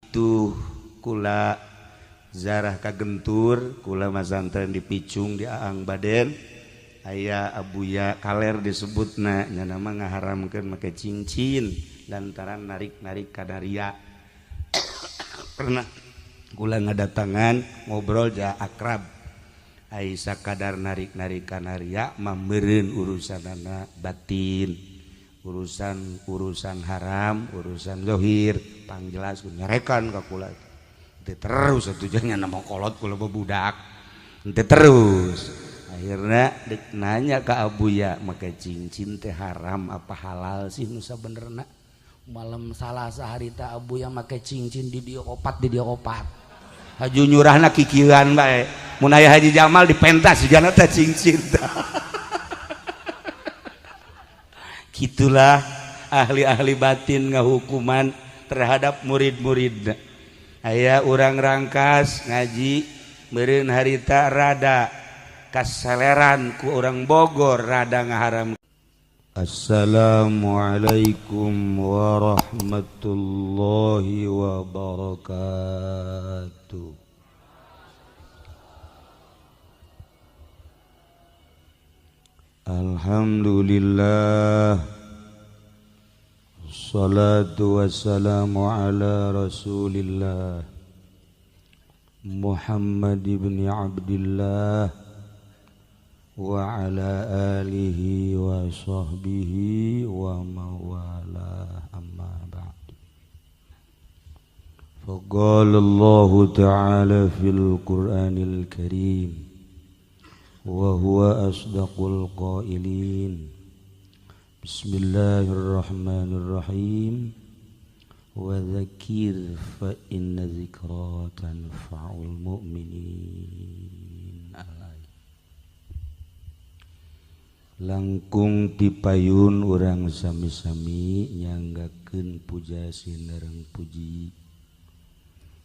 Tuh kula zarah kagentur kula masantren di Picung di Aang Baden aya Abuya kaler disebutna nya nama ngaharamkeun make cincin lantaran narik-narik kadaria. Pernah kula ngadatangan ngobrol ja akrab ai sakadar narik-narik kanaria mah meureun urusanana batin, urusan urusan haram, urusan zohir pangjelas nyarekan ka kula teu terus atuh nya nama kolot kula budak teu terus. Akhirnya dek nanya ke Abuya make cincin teh haram apa halal sih nu sabenerna. Malam Salasa harita Abuya make cincin di dieu opat di dieu opat haju nyurahna kikieuan bae mun aya Haji Jamal dipentas jigana teh cincin. Gitulah ahli-ahli batin ngahukuman terhadap murid-murid. Aya urang Rangkas ngaji meureun harita rada kaseleran ku urang Bogor rada ngaharam. Assalamualaikum warahmatullahi wabarakatuh. Alhamdulillah, salatu wassalamu ala rasulillah Muhammad ibn Abdillah wa ala alihi wa sahbihi wa mawalah, amma ba'd. Faqala Allahu ta'ala fil Qur'anil Karim wa huwa asdaqul qailin. Bismillahirrahmanirrahim. Wa dzakir fa inna dzikra tanfa'ul mu'minin. Langkung tipayun urang sami-sami nyanggakeun puja sinareng puji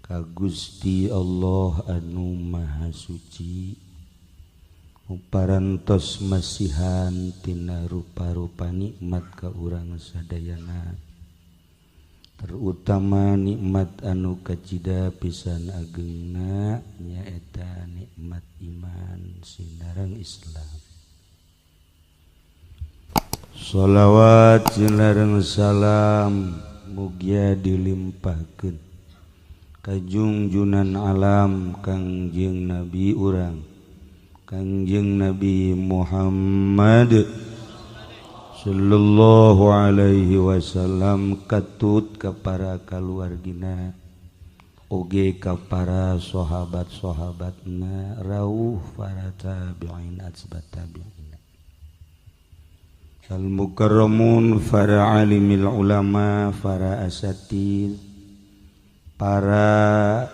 ka Gusti Allah anu Maha Suci, parantos masihan tina rupa-rupa nikmat ka urang sadayana, terutama nikmat anu kacida pisan agengna nyaeta nikmat iman sinareng Islam. Shalawat sinareng salam mugia dilimpahkeun ka junjunan alam Kangjeng Nabi urang Kangjeng Nabi Muhammad sallallahu alaihi wasallam, katut ka para kaluargina oge ka para sahabat-sahabatna rauh para tabi'in atsbat tabi'in al mukarramun, para alimil ulama, para asatid, para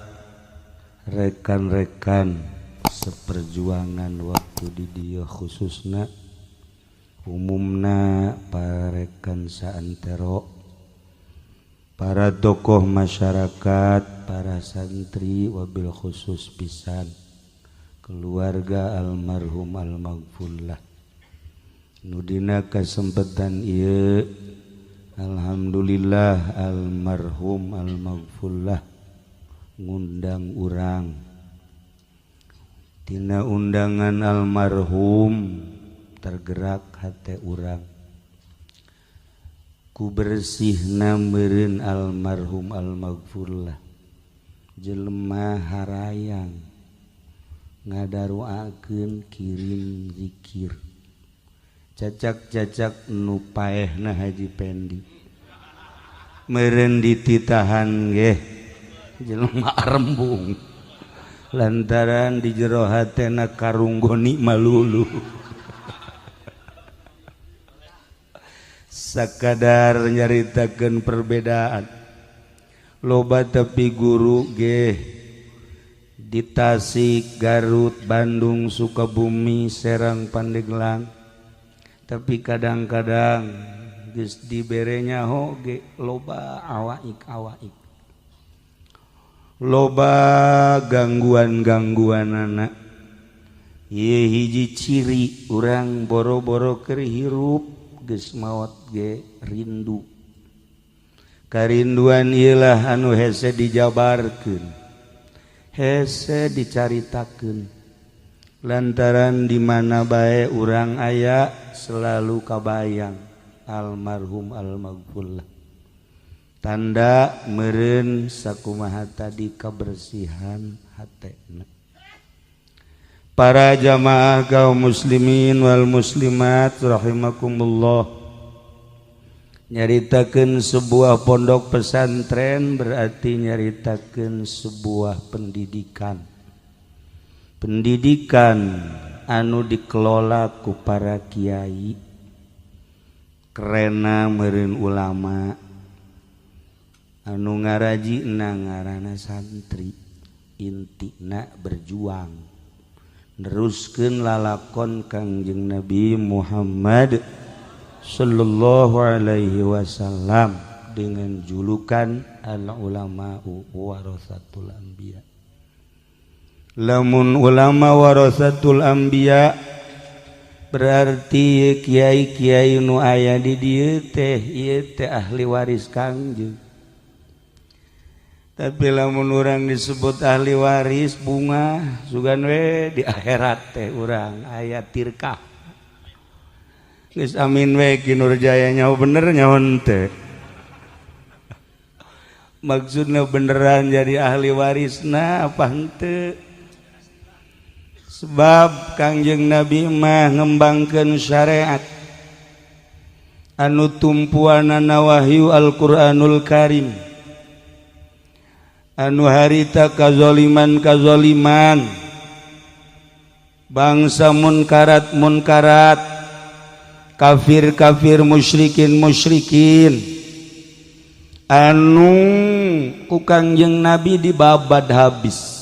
rekan-rekan seperjuangan waktu di dieu khususna umumna para rekan saantero, para tokoh masyarakat, para santri, wabil khusus pisan keluarga almarhum almaghfurlah. Nudina kesempatan ieu alhamdulillah almarhum almaghfurlah ngundang urang. Tina undangan almarhum tergerak hate urang ku bersihna meureun almarhum almaghfurlah jelema harayang ngadaruakeun kirim zikir cacak-cacak nu paehna Haji Pendi meureun dititahan geh jelema arembung lantaran di jero hatena karunggoni malulu. Sakadar nyaritakeun perbedaan loba tapi guru geh di Tasik, Garut, Bandung, Sukabumi, Serang, Pandeglang, tapi kadang-kadang geus diberenya hoge loba awaik-awaik, loba gangguan-gangguan anak. Ieu hiji ciri urang boro-boro keur hirup geus maot ge rindu. Karinduan ilah anu hese dijabarkeun, hese dicaritakeun, lantaran di mana bae urang aya selalu kabayang almarhum almaghfurlah. Tanda meureun sakumaha tadi kabersihan hatena. Para jamaah kaum muslimin wal muslimat rahimakumullah, nyaritakeun sebuah pondok pesantren berarti nyaritakeun sebuah pendidikan. Pendidikan anu dikelola ku para kiai, kerena meureun ulama, anu ngarajina ngaranna santri, intina berjuang neruskeun lalakon Kangjeng Nabi Muhammad sallallahu alaihi wasallam dengan julukan al-ulama'u warasatul anbiya. Lamun ulama warasatul anbiya berarti kiai-kiai nu aya di dieu teh ieu teh ahli waris Kangjeng. Tapi lamun urang disebut ahli waris bunga sugan we di akhirat teh urang aya tirkah. Geus amin we Ki Nurjaya nyaho bener nyaho henteu. Maksudna beneran jadi ahli warisna apa henteu? Sebab Kangjeng Nabi mah ngembangkeun syariat anu tumpuanana wahyu Al-Qur'anul Karim, anu harita kazoliman-kazoliman, bangsa munkarat-munkarat, kafir-kafir, musyrikin-musyrikin, anu ku Kangjeng Nabi dibabad habis.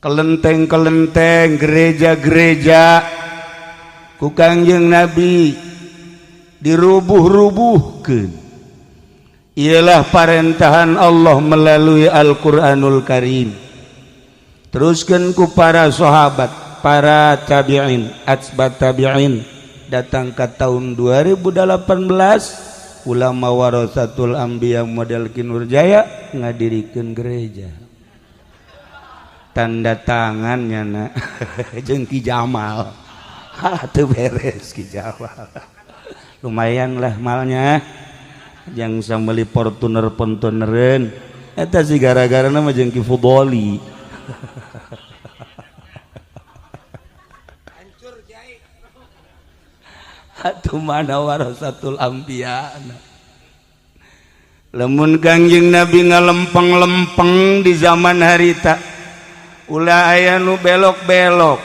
Kelenteng-kelenteng, gereja-gereja ku Kangjeng Nabi dirubuh-rubuhkeun. Ialah parentahan Allah melalui Al-Qur'anul Karim. Teruskeun ku para sahabat, para tabi'in, atsbat tabi'in, datang ke tahun 2018 ulama warasatul anbiya model Ki Nurjaya ngadirikeun gereja. Tanda tangannya na jeung Ki Jamal. Ha teu beres Ki Jamal. Lumayan lah malnya. Yang sambeli Fortuner Fortunereun eta sih gara-gara nama jeung Ki Fudoli. Hancur kiai. Atuh mana warasatul anbiya. Lamun Kangjeng Nabi ngalempeng-lempeng di zaman harita, ulah aya nu belok-belok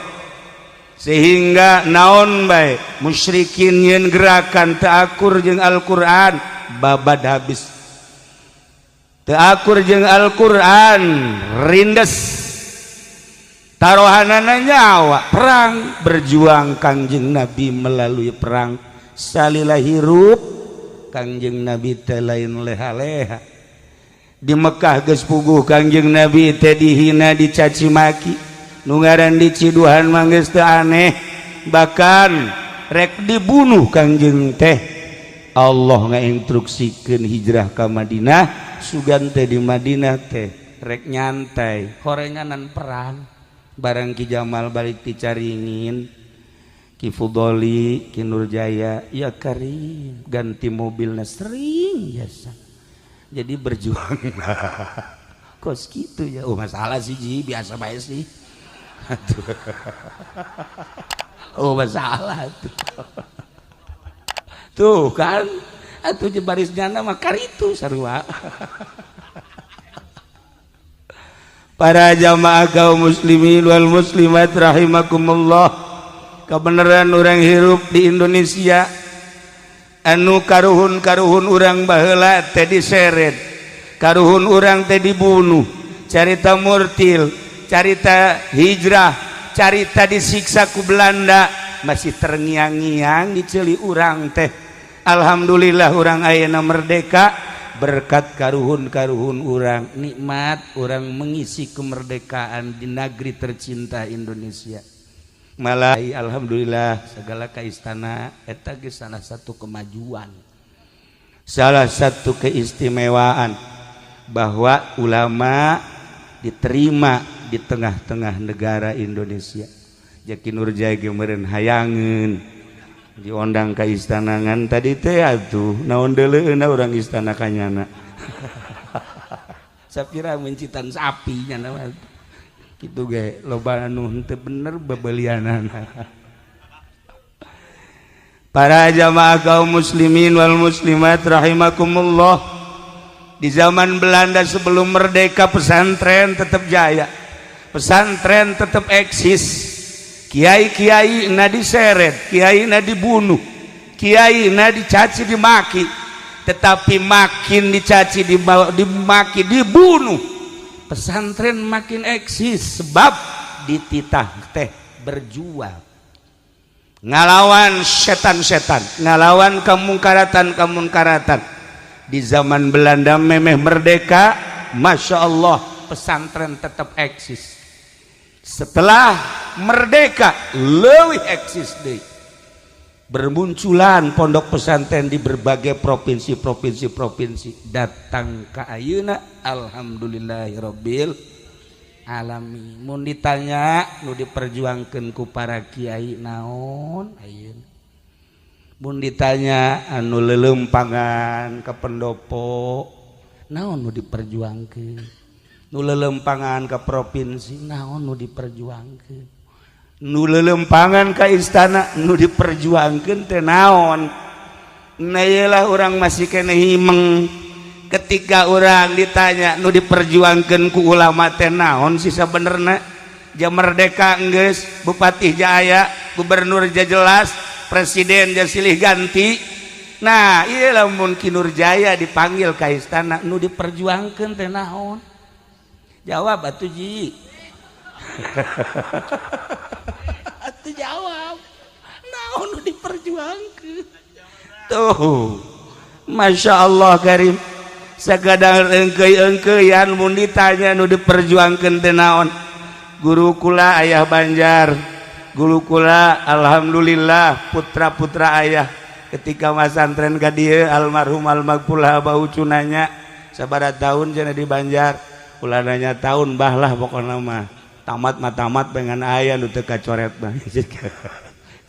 sehingga naon bae musyrikin nyeun gerakan teu akur jeung Al-Qur'an babad habis, teu akur jeung Al-Qur'an rindes, tarohanana nyawa perang. Berjuang Kangjeng Nabi melalui perang salila hirup Kangjeng Nabi teh lain leha-leha. Di Mekah geus puguh Kangjeng Nabi teh dihina, dicaci maki, nu ngaran diciduhan mah geus teu aneh, bahkan rek dibunuh Kangjeng teh. Allah ngainstruksikeun hijrah ka Madinah, sugan teh di Madinah teh rek nyantai horenganan perang. Barang Ki Jamal balik ti Caringin, Ki Fudoli, Ki Nurjaya, ya karim ganti mobilna sering biasa. Jadi berjuang kos gitu ya. Oh masalah sih Ji, biasa bae sih. Oh masalah tuh. Tuh kan atuh barisnya nama karitu sarua. Para jamaah kaum muslimin wal muslimat rahimakumullah, kebenaran orang hirup di Indonesia anu karuhun-karuhun urang baheula teh diseret, karuhun urang teh dibunuh, carita murtil, carita hijrah, carita disiksa ku Belanda masih terngiang-ngiang di ceuli urang teh. Alhamdulillah urang ayeuna merdeka berkat karuhun-karuhun urang, nikmat urang mengisi kemerdekaan di negeri tercinta Indonesia. Malah alhamdulillah segala ka istana eta geus salah satu kemajuan. Salah satu keistimewaan bahwa ulama diterima di tengah-tengah negara Indonesia. Jaki Nurjaya ge meureun hayangeun diondang ka istanangan tadi teh atuh naon deuleueuna urang istana kanyana. Sapira mencitan sapi nyana mah. Kitu ge loba anu henteu bener bebelianana. Para jamaah kaum muslimin wal muslimat rahimakumullah. Di zaman Belanda sebelum merdeka pesantren tetap jaya, pesantren tetap eksis. Kiai-kiai na diseret, kiai na dibunuh, kiai na dicaci dimaki. Tetapi makin dicaci dimaki dibunuh, pesantren makin eksis sebab dititah teh berjuang ngalawan setan-setan, ngalawan kemungkaratan-kemungkaratan. Di zaman Belanda memeh merdeka, masya Allah pesantren tetap eksis. Setelah merdeka leuwih eksis deui. Bermunculan pondok pesantren di berbagai provinsi-provinsi-provinsi datang ke ayeuna, alhamdulillahirabbil alamin. Mun ditanya nu diperjuangkeun ku para kiai naon ayeuna? Mun ditanya anu lelempangan ke pendopo naon nu diperjuangkeun? Nu lelempangan ke provinsi naon nu diperjuangkeun? Nu lelempangan ke istana nu diperjuangkeun teh naon? Nah iyalah urang masih keneh himeng ketika orang ditanya nu diperjuangkeun ku ulama teh naon sih sabenerna? Ja merdeka geus, bupati jaya, gubernur ja jelas, presiden ja silih ganti. Nah iya lamun Ki Nurjaya dipanggil ke istana nu diperjuangkeun teh naon? Jawab atuh ji. Atuh jawab. Naon nu diperjuangkeun? Tuh. Masya Allah karim. Sakadang engkei-engkeian mun ditanya nu diperjuangkeun teh naon? Guru kula ayah Banjar, guru kula alhamdulillah putra-putra ayah ketika masantren ka dieu almarhum almaghfurlah bau nanya sabaraha tahun cenah di Banjar, ulah nanya tahun bah lah pokona mah tamat mah tamat pengen aya nu teu kacoret mah.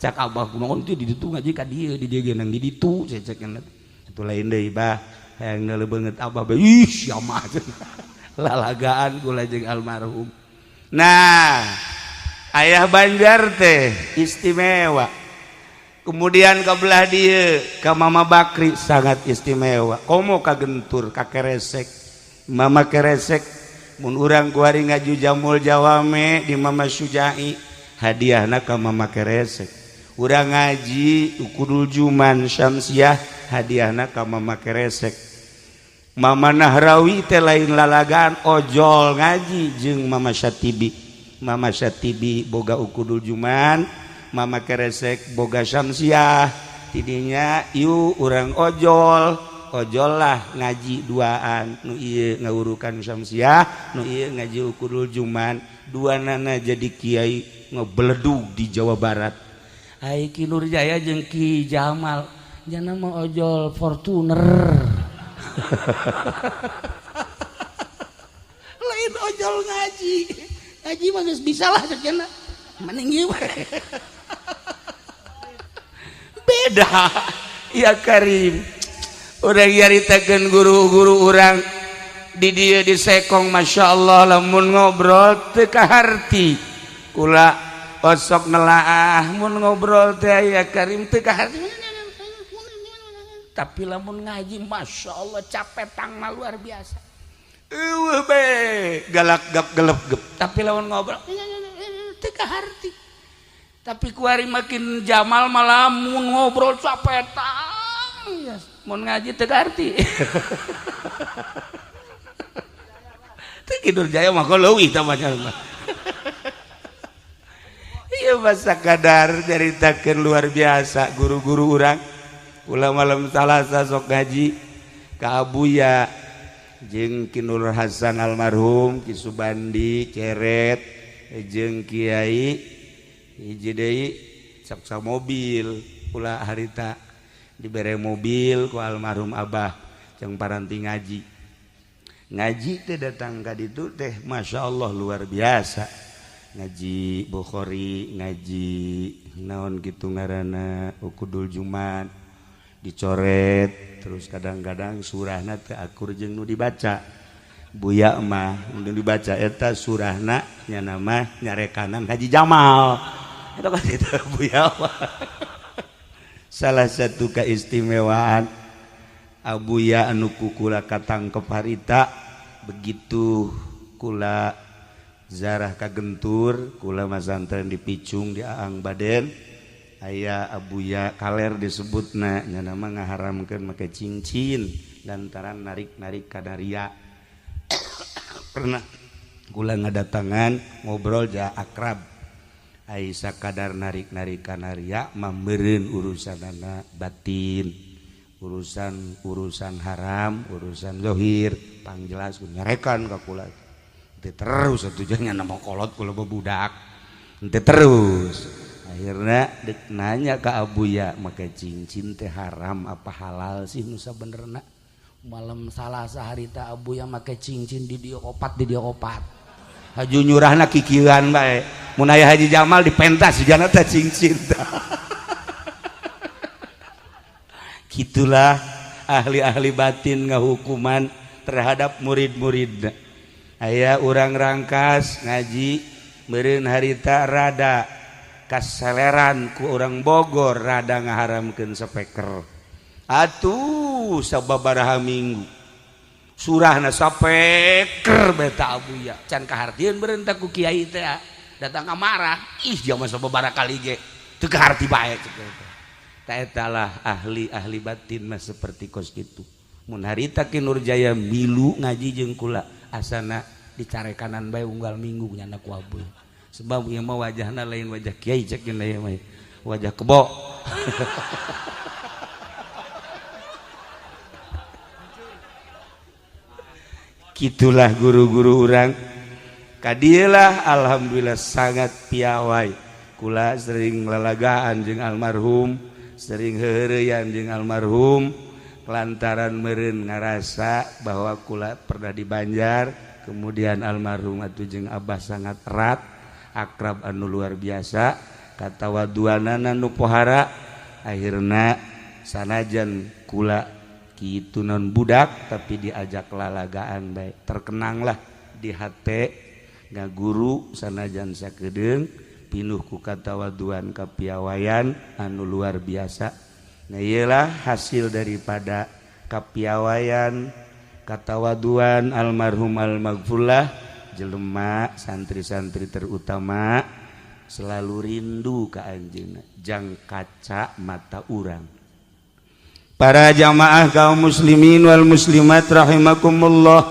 Cak abah kumaha teh di ditu ngaji ka dieu di dieu ge nang di ditu cecek atuh lain deui bah hayang neuleuh beungeut abah bae ih sia mah lalagaan kula jeung almarhum. Nah ayah Banjar teh istimewa. Kemudian ke belah dia ke Mama Bakri sangat istimewa. Komo ka Gentur ka Keresek, Mama Keresek mun urang kuari ngaju Jamul Jawame di Mama Sujai hadiahna ka Mama Keresek. Urang ngaji Ukudul Juman Syamsiah hadiahna ka Mama Keresek. Mama Nahrawi teh lain lalagaan ojol ngaji jeung Mama Syatibi. Mama Syatibi boga Ukudul Juman, Mama Keresek boga Syamsiah. Tidinya yuk urang ojol, ojol lah ngaji duaan nu ieu ngawurukan Syamsiah, nu ieu ngaji Ukudul Juman, dua nana jadi kiai ngebeledug di Jawa Barat. Ai Ki Nurjaya jeung Ki Jamal jana mah ojol Fortuner. Lain ojol ngaji. Ngaji mah geus bisa lah cek cenah. Mending ieu we. Beda ya Karim. Urang nyaritakeun guru-guru urang di dieu di Sekong masya Allah lamun ngobrol teu kaharti. Kula osok nelaah mun ngobrol teh ya Karim teu kaharti. Tapi lamun ngaji masya Allah capek tangna luar biasa. Eueuh be galak gap gelep gep. Tapi lamun ngobrol teu kaharti. Tapi kuari makin Jamal malah mun ngobrol capetang ya, mun ngaji teu kaharti. Teu Ki Nurjaya mah leuwih tah mah. Ieu masa kadar nyaritakeun luar biasa guru-guru urang. Ulah malam Salasa sok ngaji ka Abuya jeung Ki Nur Hasan almarhum, Ki Subandi Ceret jeung Kiai hiji deui sok mobil ulah harita. Dibere mobil ku almarhum Abah jeung paranti ngaji. Ngaji teh datang ka ditu teh Masya Allah luar biasa. Ngaji Bukhari, ngaji naon gitu ngaranna Ukudul Jumat dicoret terus kadang-kadang surahna teu akur jeung nu dibaca. Buya mah nu dibaca eta surahna nya nama nyarekanan Haji Jamal. Eta kan itu Buya mah. Salah satu keistimewaan Abuya anu ku kula katangkep harita begitu kula zarah kagentur kula masantren di Picung di Aang Baden aya Abuya kaler disebutna nya nama ngaharamkeun make cincin lantaran narik-narik kadaria. Pernah kula ngadatangan ngobrol ja akrab ai sakadar narik-narik kanaria mah meureun urusanana batin, urusan-urusan haram, urusan zohir pangjelas nyarekan ka kula teu terus atuh nya nama kolot kula budak teu terus. Akhirnya dek nanya ke Abuya make cincin teh haram apa halal sih nu sabenerna? Malam Salasa harita Abuya make cincin di dieu opat di dieu opat. Haju nyurahna kikieuan bae. Mun aya Haji Jamal dipentas jigana teh cincin. Gitulah ahli-ahli batin ngahukuman terhadap murid-murid. Aya urang Rangkas ngaji meureun harita rada kaseleran ku urang Bogor rada ngaharamkeun speaker. Atuh sababaraha minggu surahna sapeker beta Abuya can kahartieun beureun teh ku kiai teh datang ka marah ih dia mah sababaraha kali ge teu kaharti bae cek teh. Ta eta lah ahli-ahli batin mah seperti kos kitu. Mun harita Ki Nurjaya milu ngaji jeung kula asana dicarekanan bae unggal minggu nyana ku Abuya. Sebab ieu mah wajahna lain wajah kiai cek ieu mah wajah kebo. Gitulah guru-guru urang. Kadieulah alhamdulillah sangat piawai. Kula sering lalagaan jeung almarhum, sering heureyan jeung almarhum lantaran meureun ngarasa bahwa kula pernah di Banjar, kemudian almarhum atuh jeung Abah sangat erat, akrab anu luar biasa, katawaduanana nu pohara, akhirna sanajan kula kitu non budak tapi diajak lalagaan bae terkenanglah di hate ngaguru sanajan sakedeung pinuh ku katawaduan kapiawaian anu luar biasa. Nah ieulah hasil daripada kapiawaian katawaduan almarhum almaghfurlah jelema santri-santri terutama selalu rindu ka anjeunna jang kaca mata urang. Para jamaah kaum muslimin wal muslimat rahimakumullah,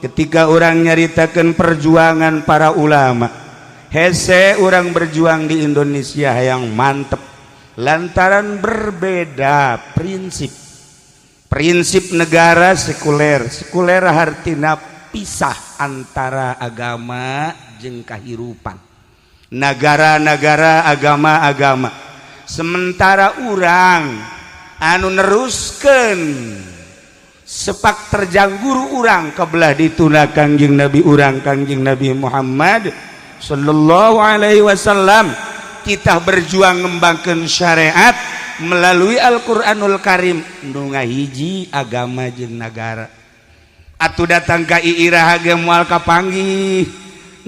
ketika orang nyaritakan perjuangan para ulama, hese orang berjuang di Indonesia yang mantep lantaran berbeda prinsip. Prinsip negara sekuler, sekuler hartina pisah antara agama jeung kahirupan. Negara-negara agama-agama. Sementara urang anu neruskeun sepak terjang guru urang kebelah dituna Kangjeng Nabi urang Kangjeng Nabi Muhammad sallallahu alaihi wasallam, kita berjuang ngembangkeun syariat melalui Al-Qur'anul Karim nu ngahiji agama jeung nagara. Atuh datang ka iraha ge moal kapanggih.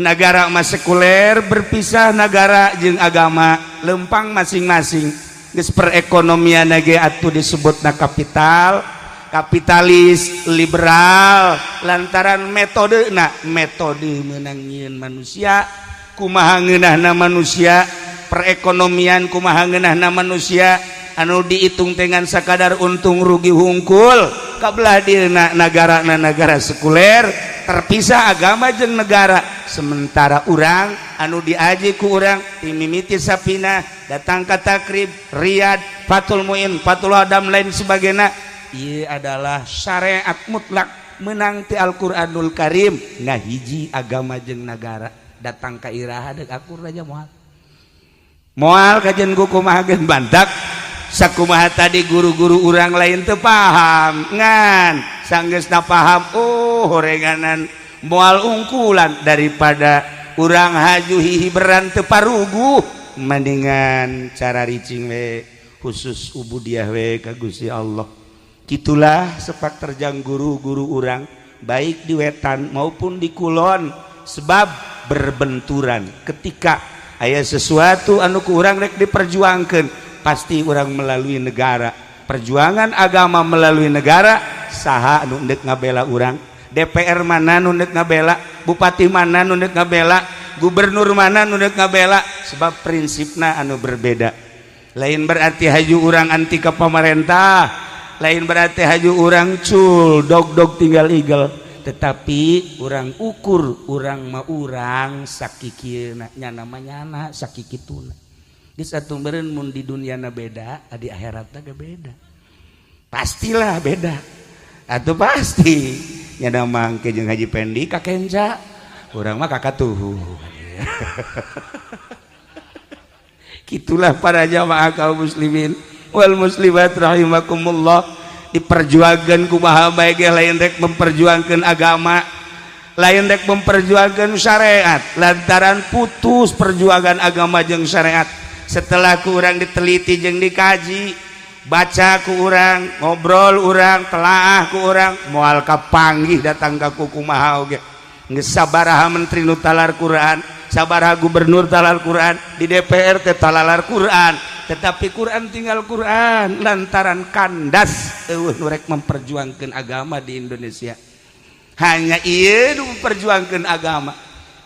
Nagara mah sekuler berpisah nagara jeung agama lempang masing-masing. Geus perekonomian ge atuh disebutna kapital, kapitalis, liberal lantaran metodena metode meunang nyieun manusia, kumaha ngeunahna manusia, perekonomian kumaha ngeunahna manusia anu dihitung dengan sakadar untung rugi hungkul. Kabelah dieuna nagarana nagara sekuler terpisah agama jeung negara. Sementara urang anu diaji ku urang timimiti sapina datang ka Takrib, Riyad, Fathul Muin, Fathul Adam lain sebagainya. Ieu adalah syariat mutlak menang ti Al-Qur'anul Karim ngahiji agama jeung nagara. Datang ka iraha deuk akur aja moal. Moal kajian ku kumaha geun bantak sakumaha tadi guru-guru urang lain teu paham ngan sanggeusna paham oh horenganan moal ungkulan daripada urang haju hihiberan teu paruguh mendingan cara ricing we khusus ubudiah we ka Gusti Allah. Kitulah sepak terjang guru-guru urang baik di wetan maupun di kulon sebab berbenturan ketika aya sesuatu anu ku urang rek diperjuangkeun pasti urang melalui negara, perjuangan agama melalui negara. Saha anu ndek ngabela urang? DPR mana nu ndek ngabela? Bupati mana nu ndek ngabela? Gubernur mana nu ndek ngabela? Sebab prinsipna anu berbeda. Lain berarti haju urang anti ke pemerintah, lain berarti haju urang cul dog dog tinggal igel, tetapi urang ukur urang mah urang sakikieuna nyana mah nyana sakikituna. Geus atuh meureun mun di dunyana beda, di akhiratna ge beda, pastilah beda atuh pasti. Nyana mangke jeung Haji Pendi kakenca, urang mah kakatuhu. Gitulah para jamaah kaum muslimin wal muslimat rahimakumullah. Diperjuangkan kumaha bae ge lain rek memperjuangkan agama, lain rek memperjuangkan syariat, lantaran putus perjuangan agama jeung syariat. Setelah ku urang diteliti jeung dikaji, baca ku urang, ngobrol urang, telaah ku urang, moal kapanggih datang ka kumaha oge. Geus sabaraha menteri nu talar Quran, sabaraha gubernur talar Quran, di DPR teh talalar Quran, tetapi Quran tinggal Quran lantaran kandas eueuh nu rek memperjuangkeun agama di Indonesia. Hanya ieu nu memperjuangkeun agama.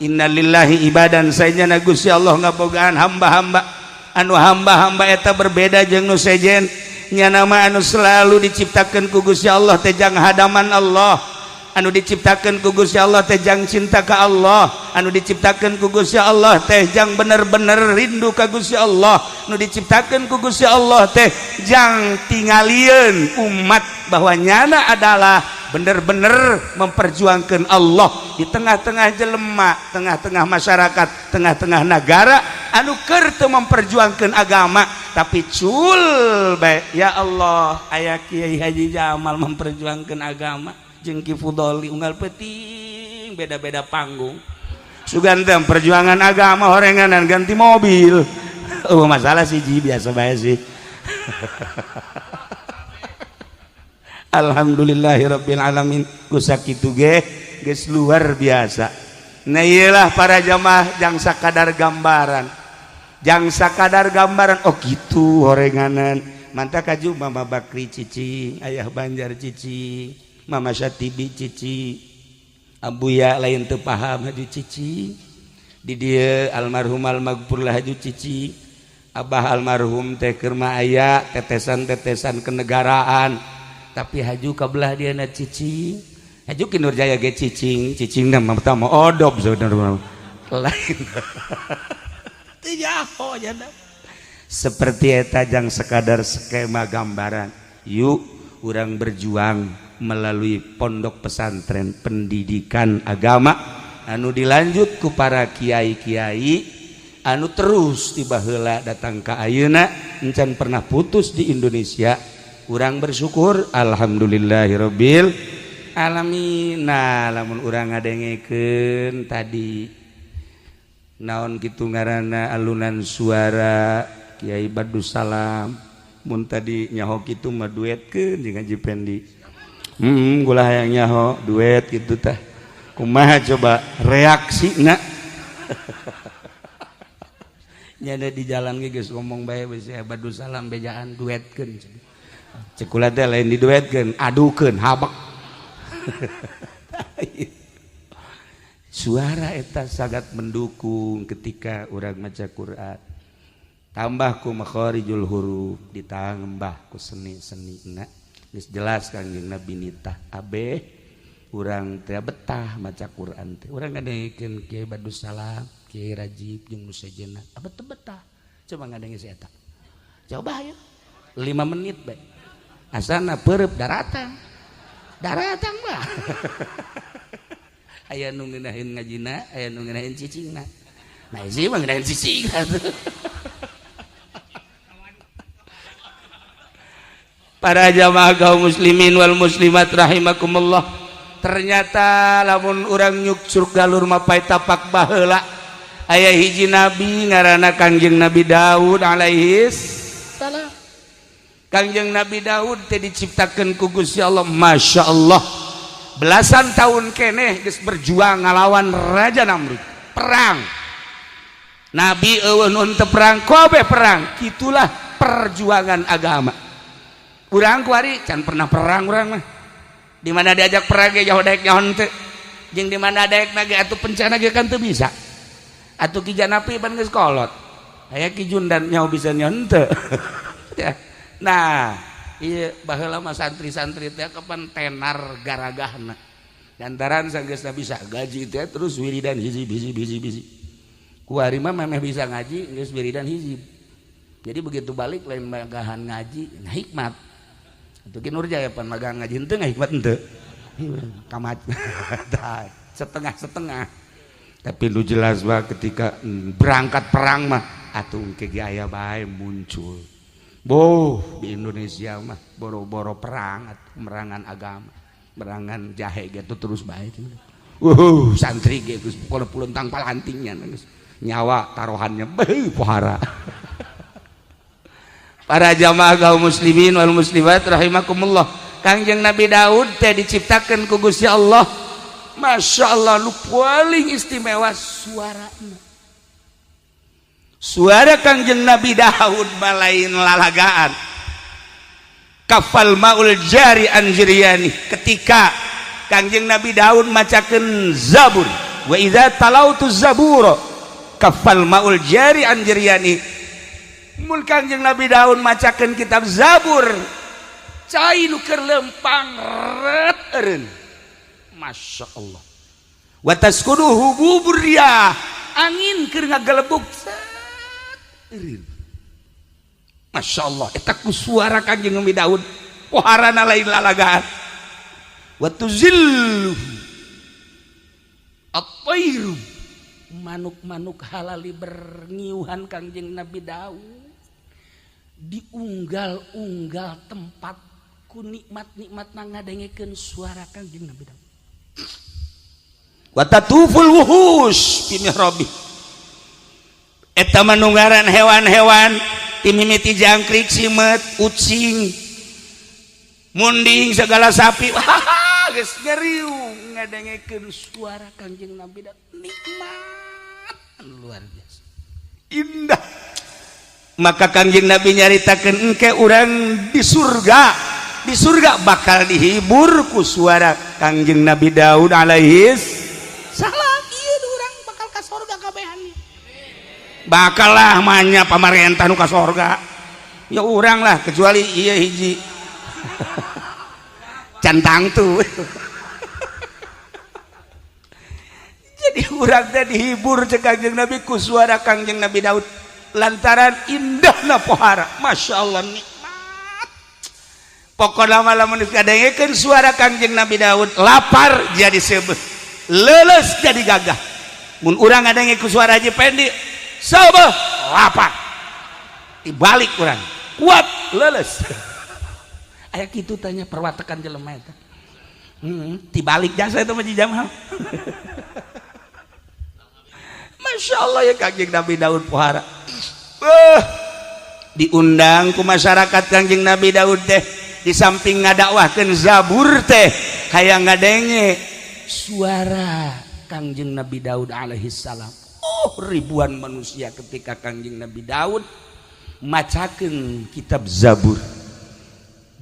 Innalillahi ibadan sayana Gusti Allah ngabogaan hamba-hamba anu hamba-hamba eta berbeda jeung nu sejen. Nya nama anu selalu diciptakeun ku Gusti Allah teh jang hadaman Allah, anu diciptakeun ku Gusti Allah teh jang cinta ka Allah, anu diciptakeun ku Gusti Allah teh jang bener-bener rindu ka Gusti Allah, anu diciptakeun ku Gusti Allah teh jang tingalieun umat bahwa nyana adalah bener-bener memperjuangkan Allah di tengah-tengah jelema, tengah-tengah masyarakat, tengah-tengah negara anu keur teu memperjuangkan agama tapi cul bae. Ya Allah, aya Kiai Haji Jamal memperjuangkan agama jeung Ki Fudoli unggal peuting beda-beda panggung. Sugan teh perjuangan agama horenganan ganti mobil. Oh masalah sih ji biasa bae sih. Alhamdulillahirabbil alamin ku sakitu ge geus luar biasa. Nah iyalah para jamaah jang sakadar gambaran. Jang sakadar gambaran oh gitu horenganan. Mantap kaju Mama Bakri cicing, Ayah Banjar cicing, Mama Syatibi cici, Abuya lain teu paham haju cici, di dieu almarhum almaghfurlah haju cici, Abah almarhum teh keur mah aya tetesan-tetesan kenegaraan, tapi haju kabelah dieuna cici, haju Ki Nurjaya ge cicing, cicingna mah pertama odob saudara lain. Teu nyaho jana. Seperti eta jang sekadar skema gambaran. Yuk urang berjuang melalui pondok pesantren pendidikan agama anu dilanjut ku para kiai-kiai anu terus tiba heula datang ka ayeuna encan pernah putus di Indonesia. Urang bersyukur alhamdulillahirabbil alamin. Nah lamun urang ngadengekeun tadi naon kitu ngaranna alunan suara Kiai Badussalam mun tadi nyaho kitu mah duetkeun jeung Haji Pendi. Gula hayang nyaho duet gitu tah. Kumaha coba reaksina? Nyada di jalan ge geus ngomong bae geus Badussalam bejaan duetkeun. Cek kula teh lain diduetkeun, adukeun habek. Suara eta sangat mendukung ketika urang maca Quran. Tambah ku makharijul huruf, ditambah ku seni-senina. Geus jelas Kangjeng Nabi nitah abeh urang teh betah maca Quran teh. Urang ngadengekeun Kiai Badussalam, Kiai Rajib jeung nu sejenna. Abeh teu betah. Coba ngadenge si eta. Coba ayo. 5 menit bae. Asana peureub daratang. Daratang mah. Aya nu ngeunaheun ngajina, aya nu ngeunaheun cicingna. Nah, ieu mah ngeunaheun cicingna. Para jamaah kaum muslimin wal muslimat rahimakumullah, ternyata lamun urang nyuksur galur mapai tapak baheula, aya hiji nabi ngaranna Kangjeng Nabi Daud alaihi salam. Kangjeng Nabi Daud teh diciptakeun ku Gusti Allah, Masya Allah, belasan tahun keneh geus berjuang ngalawan Raja Namrud. Perang Nabi euweuh nu teu perang, kabeh perang. Kitulah perjuangan agama. Urang kuari can pernah perang. Urang mah di mana diajak perang ge jauh, daek nyaho teu, jeung di mana daek ge atuh pencana ge kan teu bisa atuh. Ki Janapi pan geus kolot, aya Ki Jundan nyaho bisa nyaho teu ya. Nah, iya, baheula mah santri-santri teh kapan tenar garagahna lantaran sanggeusna bisa gaji teh, terus wiridan hizib hizib hizib hizib. Kuari mah memeh bisa ngaji geus wiridan hizib, jadi begitu balik lain magahan ngaji, nah, hikmat. Itu Ki Nurjaya pan magahan ngaji henteu, hikmat henteu, kamat setengah-setengah. Tapi lu jelas bah, ketika berangkat perang mah atuh engke ge aya bae muncul. Boh, di Indonesia mah boro-boro perang atuh, merangan agama, merangan jahe gitu terus bae. Santri ge geus pokona puluntang palantingnya geus nyawa taruhannya, beuh, pohara. Para jamaah kaum muslimin wal muslimat rahimakumullah, Kangjeng Nabi Daud teh diciptakan ku Gusti Allah, Masya Allah, nu paling istimewa suarana. Suara Kangjeng Nabi Daud malain lalagaan. Kafal maul jari anjriani, ketika Kangjeng Nabi Daud macakeun Zabur, wa idza talautu zabur kafal maul jari anjriani. Mun Kangjeng Nabi Daud macakeun kitab Zabur, cai nu keur lempang ret eureun. Masya Allah. Wa taskudu hububur riyah, angin keur ngagelebug set eureun. Masya Allah, eta ku suara Kangjeng Nabi Daud poharana lain lalagaan. Wa tuzillu at-tairu, manuk-manuk halali berngiuhan Kangjeng Nabi Daud. Diunggal-unggal tempat ku nikmat-nikmat ngadengekeun suara Kangjeng Nabi Daud. Wa tatuful wuhus fi mihrabi, eta manunggaran hewan-hewan timimiti jangkrik, simet, ucing, munding, segala sapi geus ngeriung ngadengekeun suara Kangjeng Nabi Daud. Nikmat luar biasa indah. Maka Kangjeng Nabi nyaritakeun engke urang di surga, di surga bakal dihibur ku suara Kangjeng Nabi Daud alaihi salam. Ieu urang bakal ka surga kabehan, bakal lah manya pamarentah nu ka sorga ya urang lah, kecuali iya hiji cantang tuh. Jadi urang teh dihibur cek Kangjeng Nabi ku suara Kangjeng Nabi Daud lantaran indahna pohara. Masya Allah, nikmat. Pokoknya malam kadengekeun suara Kangjeng Nabi Daud, lapar jadi seubeuh, leuleus jadi gagah. Mun urang ngadenge ku suara Haji Pendi, seubeuh, lapar, dibalik urang kuat, leuleus. Aya kitu tanya perwatakan jelema eta, dibalik jasa itu mah Jamal. Masya Allah ya, Kangjeng Nabi Daud pohara. Diundang ku masyarakat Kangjeng Nabi Daud teh, di samping ngadakwahkeun Zabur teh hayang ngadenge suara Kangjeng Nabi Daud alaihi salam. Oh, ribuan manusia ketika Kangjeng Nabi Daud macakeun kitab Zabur,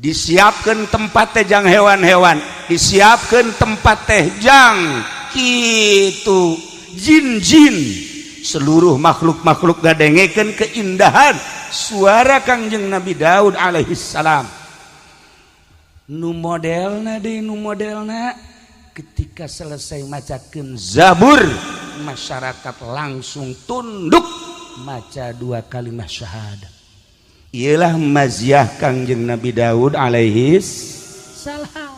disiapkan tempat teh jang hewan-hewan, disiapkan tempat teh jang kitu jin-jin, seluruh makhluk-makhluk ngadengekeun keindahan suara Kangjeng Nabi Daud alaihi salam. Nu modelna deui, nu modelna ketika selesai macakeun Zabur, masyarakat langsung tunduk maca dua kalimat syahadat. Ialah maziah Kangjeng Nabi Daud alaihi salam.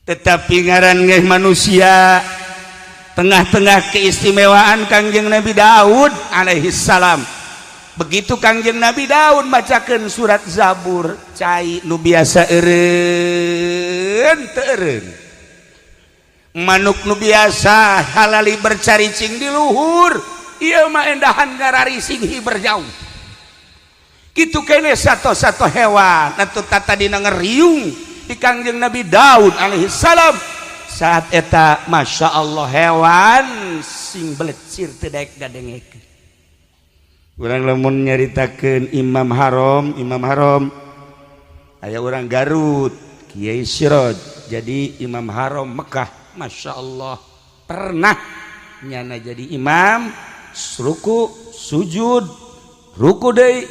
Tetapi ngaran ge manusia, tengah-tengah keistimewaan Kangjeng Nabi Daud alaihi salam. Begitu Kangjeng Nabi Daud bacakeun surat Zabur, cai nu biasa eureun teu eureun, manuk nu biasa halali bercaricing di luhur ieu mah endahan ngararising hiber jauh kitu kene. Satu-satu hewan atuh tata dina ngeriung di Kangjeng Nabi Daud alaihi salam. Saat eta, Masya Allah, hewan sing belecir teu daek ngadengekeun. Urang lamun nyaritakeun Imam Haram, Imam Haram aya orang Garut, Kiai Siroj, jadi Imam Haram Mekah. Masya Allah, pernah nyana jadi imam, ruku sujud ruku deui,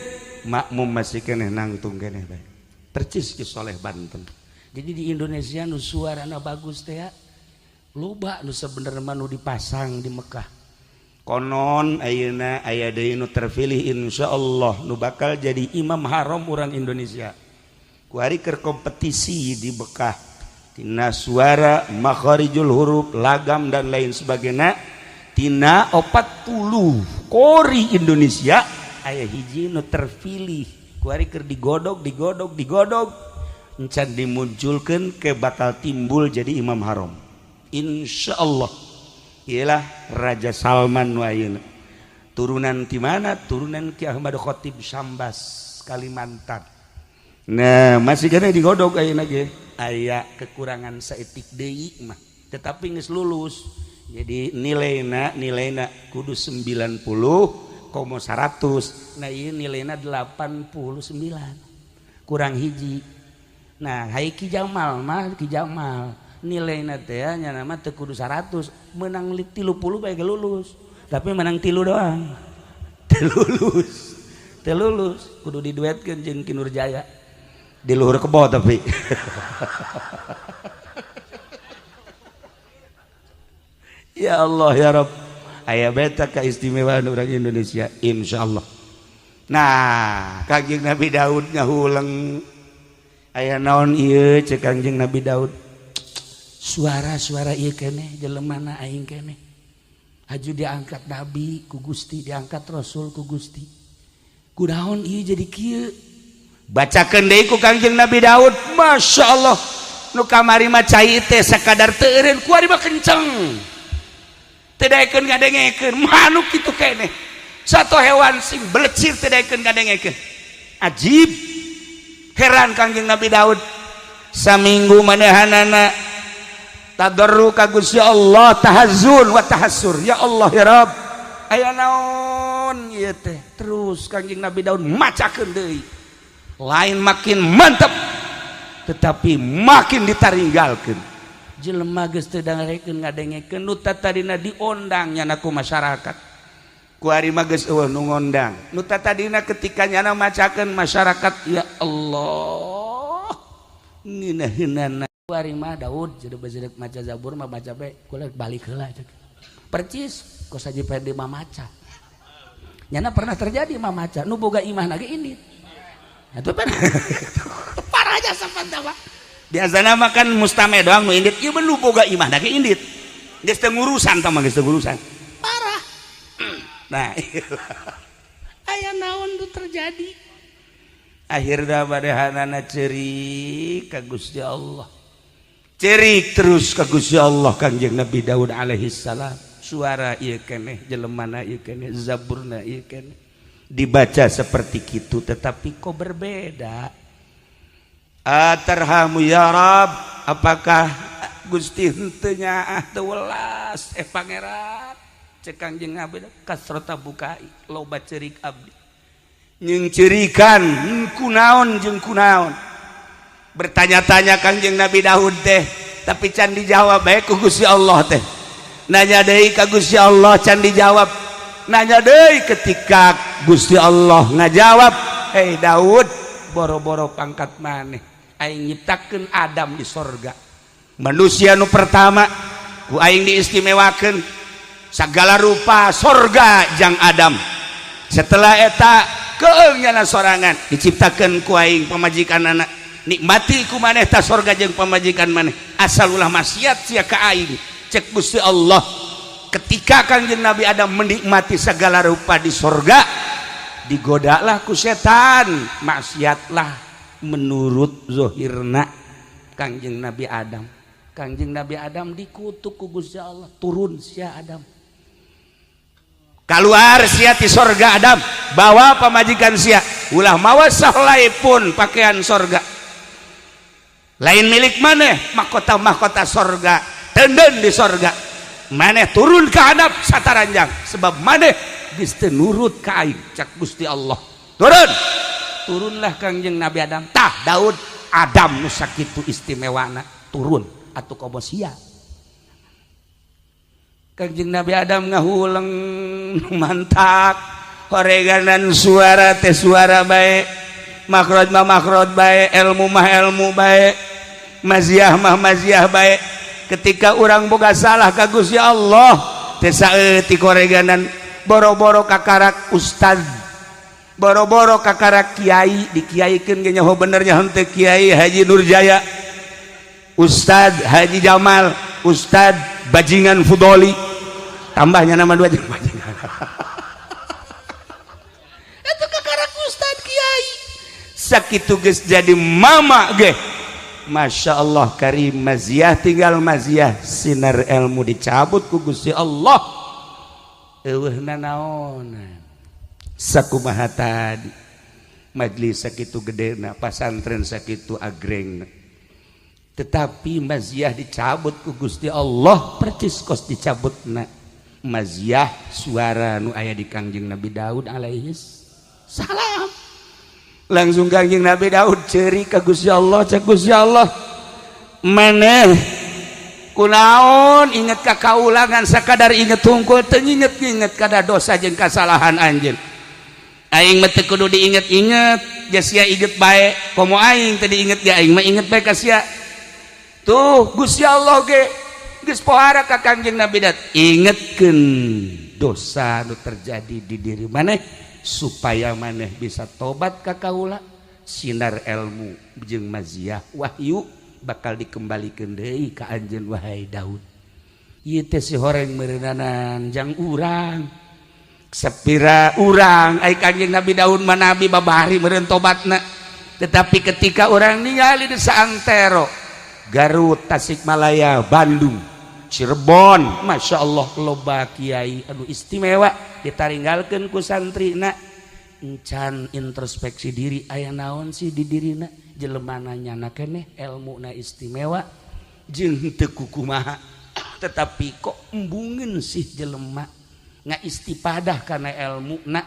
makmum masih keneh nangtung keneh bae, percis Ki Soleh Banten. Jadi di Indonesia nu suarana bagus teh ya loba nu sebenarnya nu dipasang di Mekah. Konon ayeuna aya deui nu terpilih, insyaallah, nu bakal jadi imam haram orang Indonesia. Kuari keur kompetisi di Mekah tina suara, makharijul huruf, lagam, dan lain sebagainya. Tina 40 qori Indonesia aya hiji nu terpilih. Kuari keur digodog, digodog, digodog, encan dimunculkan ke bakal timbul jadi imam haram, insyaallah. Ialah Raja Salman nu ayeuna. Turunan di mana? Turunan Ki Ahmad Khatib Sambas, Kalimantan. Nah, masih kena digodog ayeuna ge aya kekurangan saeutik deui mah, tetapi geus lulus. Jadi nilaina nilaina kudu 90 komo 100. Nah, ieu nilaina 89, kurang hiji. Nah, hai Ki Jamal mah, Ki Jamal nilainya teh nya nama teu kudu 100, menang 30 bae lulus, tapi menang tilu doang teu lulus, teu lulus. Kudu diduetkeun jeung Ki Nurjaya di luhur kebo. Tapi ya Allah ya Rob, aya beta keistimewaan orang Indonesia, insyaallah. Nah, Kangjeng Nabi Daud ngahuleng, aya naon ieu? Cek Kangjeng Nabi Daud, suara-suara ieu keneh jelemana aing keneh? Haju diangkat nabi ku Gusti, diangkat rasul ku Gusti, kunaon ieu jadi kieu? Bacakeun deui ku Kangjeng Nabi Daud. Masya Allah, nu kamari mah cai teh sakadar teu eureun, kuari mah kenceng teu daekeun ngadengekeun. Manuk kitu keneh, satu hewan sing belecir teu daekeun ngadengekeun. Ajib, heran Kangjeng Nabi Daud. Saminggu manehanana tadarru ka Gusti Allah, tahazzun wa tahassur, ya Allah ya Rabb, aya naon ieu teh? Terus Kangjeng Nabi Daud macakeun deui, lain makin mantap tetapi makin ditaringgalkeun. Jelema geus teu dangarekeun ngadengekeun nu tadina diondang nyana ku masyarakat. Kuari mah geus eueuh nu ngondang. Nu tadina ketika nyana macakeun masyarakat, ya Allah, ngeunaheunana. Kuari mah Daud jadi bezedek maca Zabur mah baca bae kula balik heula cek. Percis kos Haji Ferdi mah maca. Nyana pernah terjadi mah maca nu boga imah ge indit. Itu kan parah aja sampan tawa. Biasana mah kan mustame doang nu indit, ieu mah nu boga imah ge indit. Geus teu ngurusan tah mah, geus teu ngurusan. Parah. Nah, aya naon nu terjadi? Akhirna manehanana ceurik ka Gusti Allah. Cerik terus ka Gusti Allah Kangjeng Nabi Daud alaihi salam. Suara ieu keneh jelemana ieu keneh, zaburna ieu keneh, dibaca seperti kitu, tetapi kok berbeda? Atarhamu ya Rab, apakah Gusti henteu nyaah, teu welas eh pangeran? Cek Kangjeng Nabi, kasrota bukai, loba ceurik abdi nyung cerikan kunaon jeung kunaon. Bertanya-tanya Kangjeng Nabi Daud teh, tapi can dijawab bae ku Gusti Allah teh. Nanya deui ka Gusti Allah, can dijawab. Nanya deui, ketika Gusti Allah ngajawab, "Hei Daud, boro-boro pangkat maneh, aing nyiptakeun Adam di sorga, manusia nu pertama, ku aing diistimewakeun segala rupa sorga jang Adam. Setelah eta keung nyana sorangan diciptakeun ku aing pamajikan anak. Nikmati ku maneh ta sorga jeung pamajikan maneh, asal ulah maksiat sia ka aing," cek Gusti Allah. Ketika Kangjeng Nabi Adam menikmati segala rupa di sorga, Digodalah ku setan, maksiatlah menurut zohirna Kangjeng Nabi Adam. Kangjeng Nabi Adam dikutuk ku Gusti Allah, turun sia Adam, keluar sia ti sorga. Adam, bawa pamajikan sia, ulah mawa sahelai pun pakaian sorga, lain milik maneh mahkota mahkota sorga, tenden di sorga. Maneh turun ke hadap sataranjang sebab maneh geus teu nurut ka aing, cak Gusti Allah. Turun, turunlah Kangjeng Nabi Adam. Tah, Daud, Adam nu sakitu istimewana turun atuh komo sia. Kangjeng Nabi Adam ngahuleng mantak horeganan, suara teh suara bae, makhraj mah makhraj bae, ilmu mah ilmu bae, maziah mah maziah bae. Ketika orang boga salah ka Gusti Allah teh saeutik horeganan, boro-boro kakarak ustad, boro-boro kakarak kiai, dikiaikeun ge nyaho benernya henteu. Kiai Haji Nurjaya, Ustad Haji Jamal, Ustad Bajingan Fudoli, tambahnya nama dua jeung bajingan itu. Kakarak ustad kiai sakitu geus jadi mama ge, Masya Allah karim, maziah tinggal maziah, sinar ilmu dicabut ku Gusti Allah, eueuh nanaonan. Sakumaha tadi, majlis sakitu gedena, pasantren sakitu agrengna, tetapi maziah dicabut ku Gusti Allah percis kos dicabutna maziah suara nu aya di Kangjeng Nabi Daud alaihi salam. Langsung Kangjeng Nabi Daud ceri ka Gusti Allah. Cek Gusti Allah, maneh kunaon inget ka kaulangan, sakadar inget tungkul, teu inget-inget kada dosa jeung kasalahan anjeun? Aing mah teu kudu diinget-inget, ja sia inget bae. Komo aing teu diinget ge, aing mah inget bae ka sia. Tuh, Gusti Allah ge geus pohara ka Kangjeng Nabi Daud, ingetkeun dosa nu terjadi di diri maneh supaya maneh bisa tobat ka kaula, sinar ilmu jeung maziah wahyu bakal dikembalikan deui ka anjeun, wahai Daud. Ieu teh si horeng meureunanan jang urang sepira urang. Ai Kangjeng Nabi Daud mah nabi, babari meureun tobatna. Tetapi ketika orang ningali di saantero Garut, Tasikmalaya, Bandung, Cirebon, Masya Allah, loba kiai anu istimewa ditaringgalkeun ku santrina, encan introspeksi diri aya naon sih di dirina. Jelemana nyana keneh elmuna istimewa jeung teu kukumaha, tetapi kok embungeun sih jelema nga istipadah karena ilmu na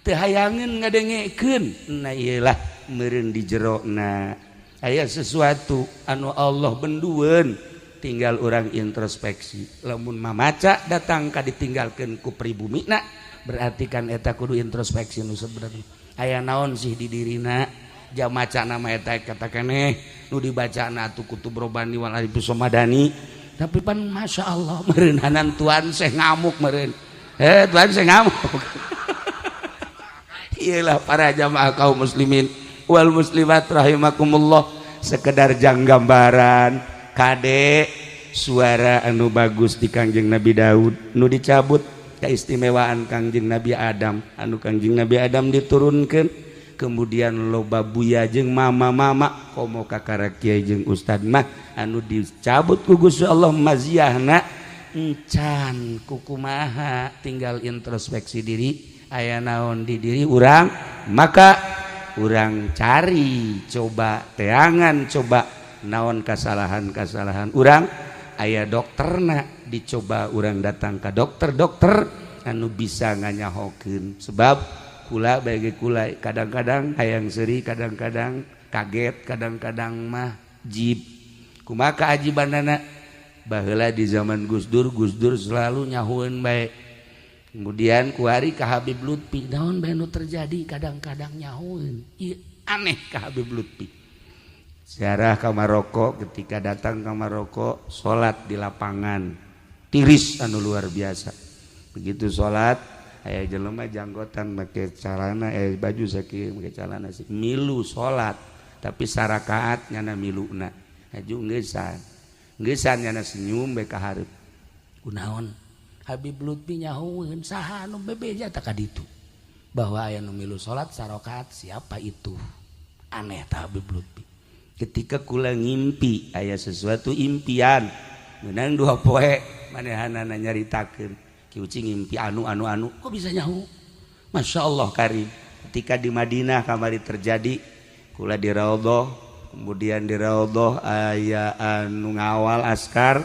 teu hayangeun ngadengekeun. Nah, iyalah meureun di jerona aya sesuatu anu Allah bendueun, tinggal orang introspeksi. Lamun mamaca datang ka ditinggalkeun ku pribumi na, berarti kan eta kudu introspeksi nu sebenarnya aya naon sih di dirina. Jam maca nama eta kata keneh nu dibaca na atuh kutub robani wal arif somadani, tapi pan Masya Allah meureunanan tuan seh ngamuk meureun, eh tuan seh ngamuk. Iyalah, para jamaah kaum muslimin wal muslimat rahimakumullah, sekedar jang gambaran kade suara anu bagus di Kangjeng Nabi Daud nu dicabut, keistimewaan Kangjeng Nabi Adam anu Kangjeng Nabi Adam diturunkan, kemudian loba buya jeung mama-mama, komo kakara kiai jeung ustad mah anu dicabut ku Gusti Allah maziahna, encan kukumaha, tinggal introspeksi diri aya naon di diri urang, maka urang cari, coba teangan, coba naon kesalahan-kesalahan urang. Aya dokterna, dicoba urang datang ke dokter-dokter anu bisa nganyahokeun. Sebab kula bagi kula kadang-kadang hayang seri, kadang-kadang kaget, kadang-kadang mah jib. Kumaha keajibanana? Baheula di zaman Gus Dur, Gus Dur selalu nyahueun bae. Kemudian kuari ka Habib Lutfi, naon bae nu terjadi, kadang-kadang nyahueun. Ieu aneh ka Habib Lutfi. Ziarah ke Maroko, ketika datang ke Maroko, salat di lapangan tiris anu luar biasa. Begitu salat, aya jelema janggotan, make calana, eh, baju sakieu, make calana sih, milu salat, tapi sarakaat nyana miluna aju ngeusan ngeusan, nyana senyum bae ka hareup. Kunaon? Habib Lutfi nyahueun, saha anu bebeja tak ka ditu? Bahwa aya nu milu salat sarokaat, siapa itu? Aneh tah Habib Lutfi. Ketika kula ngimpi, aya sesuatu impian menang 2 poe manehanana nyaritakeun, "Ki Uci ngimpi anu anu anu." Kok bisa nyaho? Masya Allah karim. Ketika di Madinah kamari terjadi, kula di Raudhah, kemudian di Raudhah aya anu ngawal askar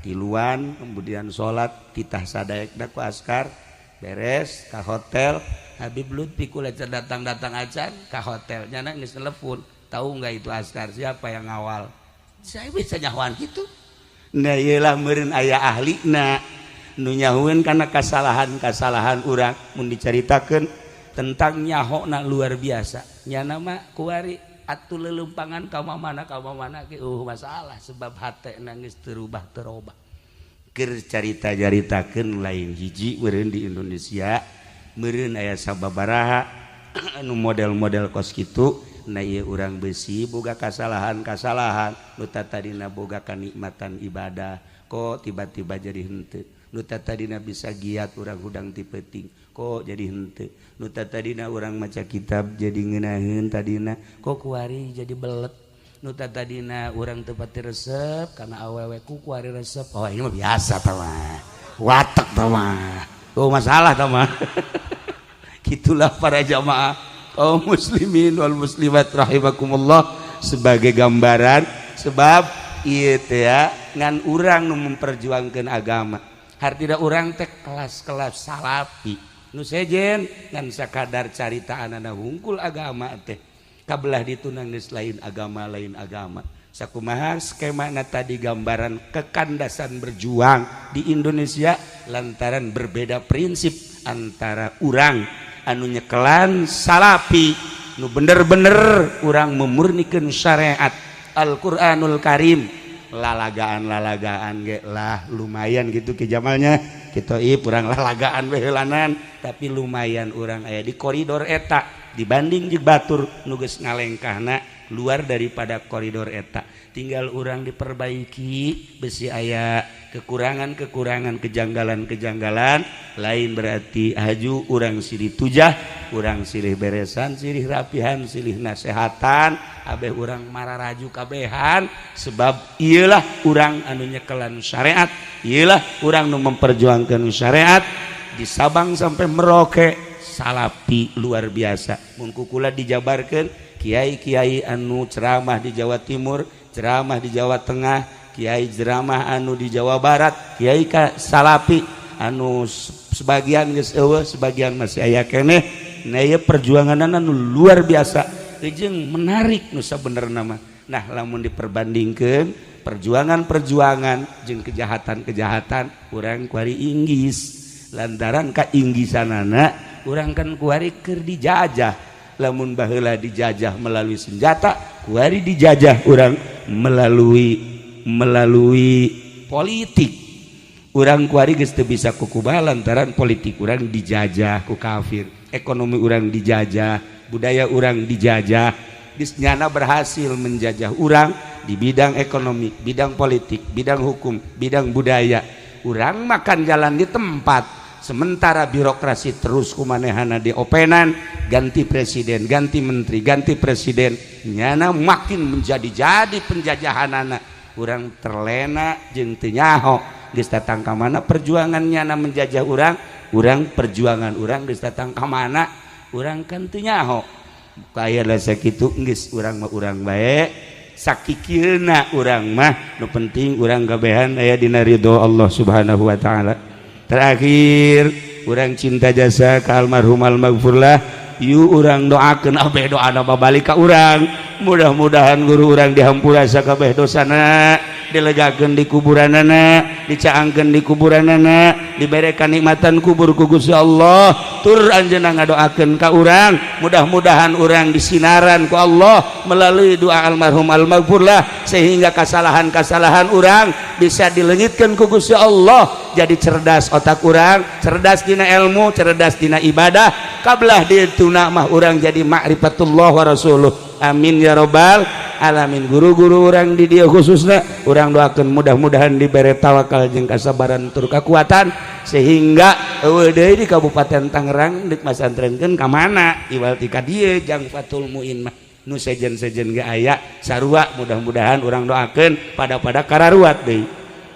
tiluan, kemudian salat titah sadaekna ku askar, beres ka hotel. Habib Lutfi, kula datang-datang acan ka hotel, nyana geus telepon, "Tahu nggak itu askar siapa yang ngawal?" Saya bisa nyahoan gitu. Nah, iyalah meureun aya ahlina nu nyahueun kana kasalahan-kasalahan urang. Mun dicaritakeun tentang nyahona luar biasa. Nyana mah kuari atuh lelempangan ka mana ka mana ge masalah, sebab hate nangis terubah terobah. Keur carita caritakeun lain hiji meureun di Indonesia, meureun aya sababaraha anu model-model kos kitu. Nah, ieu urang besi boga kasalahan-kasalahan. Nu tadina boga kanikmatan ibadah, kok tiba-tiba jadi henteu? Nu tadina bisa giat urang hudang ti peuting, kok jadi henteu? Nu tadina urang maca kitab jadi ngeunaheun tadina, kok kuari jadi belet? Nu tadina urang teu pati resep karena awewe, ku kuari resep. Oh, ini mah biasa tah mah, watak tah mah. Oh, masalah tah mah. Gitulah para jamaah kaum muslimin wal muslimat rahimakumullah, sebagai gambaran. Sebab ieu teh ya, ngan urang nu memperjuangkan agama, hartina urang teh kelas-kelas salafi nu sejen, ngan sakadar carita anana hungkul. Agama teh kabelah ditunang geus lain agama, lain agama. Sakumaha skema na tadi, gambaran kekandasan berjuang di Indonesia lantaran berbeda prinsip antara urang anu nyekelan salafi, nu bener-bener urang memurnikan syariat Al-Qur'anul Karim, lalagaan-lalagaan ge lah lumayan gitu ke jamalnya kita urang lalagaan behelanan, tapi lumayan urang aya di koridor eta dibanding jeung batur nu geus ngalengkahna luar daripada koridor eta. Tinggal urang diperbaiki, besi aya kekurangan-kekurangan, kejanggalan-kejanggalan. Lain berarti haju urang silih tujah, urang silih beresan, silih rapihan, silih nasehatan, abeh urang mararaju kabehan. Sebab iyalah urang anu nyekelan syariat, iyalah urang nu memperjuangkan syariat di Sabang sampai Merauke. Salapi luar biasa. Mun kukula dijabarkan, kiai-kiai anu ceramah di Jawa Timur, ceramah di Jawa Tengah, kiai ceramah anu di Jawa Barat, kiai ka salapi anu sebagian geus eueuh, sebagian masih aya keneh. Nah, ieu perjuangan anu luar biasa jeung menarik nu sabenerna mah. Nah, lamun diperbandingkeun perjuangan-perjuangan jeung kejahatan-kejahatan, urang kuari inggis lantaran ka inggisanana urang kan kuari keur dijajah. Lamun baheula dijajah melalui senjata, kuari dijajah urang melalui melalui politik. Urang kuari geus teu bisa kukubaha lantaran politik urang dijajah ku kafir, ekonomi urang dijajah, budaya urang dijajah. Geus nyana berhasil menjajah urang di bidang ekonomi, bidang politik, bidang hukum, bidang budaya. Urang makan jalan di tempat, sementara birokrasi terus kumanehana diopenan. Ganti presiden, ganti menteri, ganti presiden, nyana makin menjadi-jadi penjajahan. Anak urang terlena jeung teu nyaho geus datang ka mana perjuangan nyana menjajah urang. Urang perjuangan urang geus datang ka mana, urang kan teu nyaho. Kaya sakitu geus, urang mah urang bae sakikilna. Urang mah nu penting urang kabehan aya dina ridho Allah Subhanahu wa taala. Terakhir, urang cinta jasa ke almarhum almaghfurlah. Yuk, urang doakeun abeh, doa nama balik ka urang. Mudah-mudahan guru urang dihampura sakabeh dosana, dilegakeun di kuburanana, dicaangkeun di kuburanana, dibere kanikmatan kubur ku Gusti Allah. Tur anjeunna ngadoakeun ka urang, mudah-mudahan urang disinaran ku Allah melalui doa almarhum almaghfurlah, sehingga kesalahan-kesalahan urang bisa dilengitkan ku Gusti Allah. Jadi cerdas otak urang, cerdas dina ilmu, cerdas dina ibadah. Kabelah dituna mah urang jadi ma'rifatullah wa rasuluh. Amin ya robbal. Alamin. Guru-guru urang di dieu khususna urang doakeun mudah-mudahan dibere tawakal jeung kasabaran tur kekuatan sehingga eueuh deui di Kabupaten Tangerang deuk masantrenkeun ka mana iwal ti ka dieu jang Fathul Muin mah nu sejen-sejen ge aya sarua, mudah-mudahan urang doakeun pada-pada kararuat deui.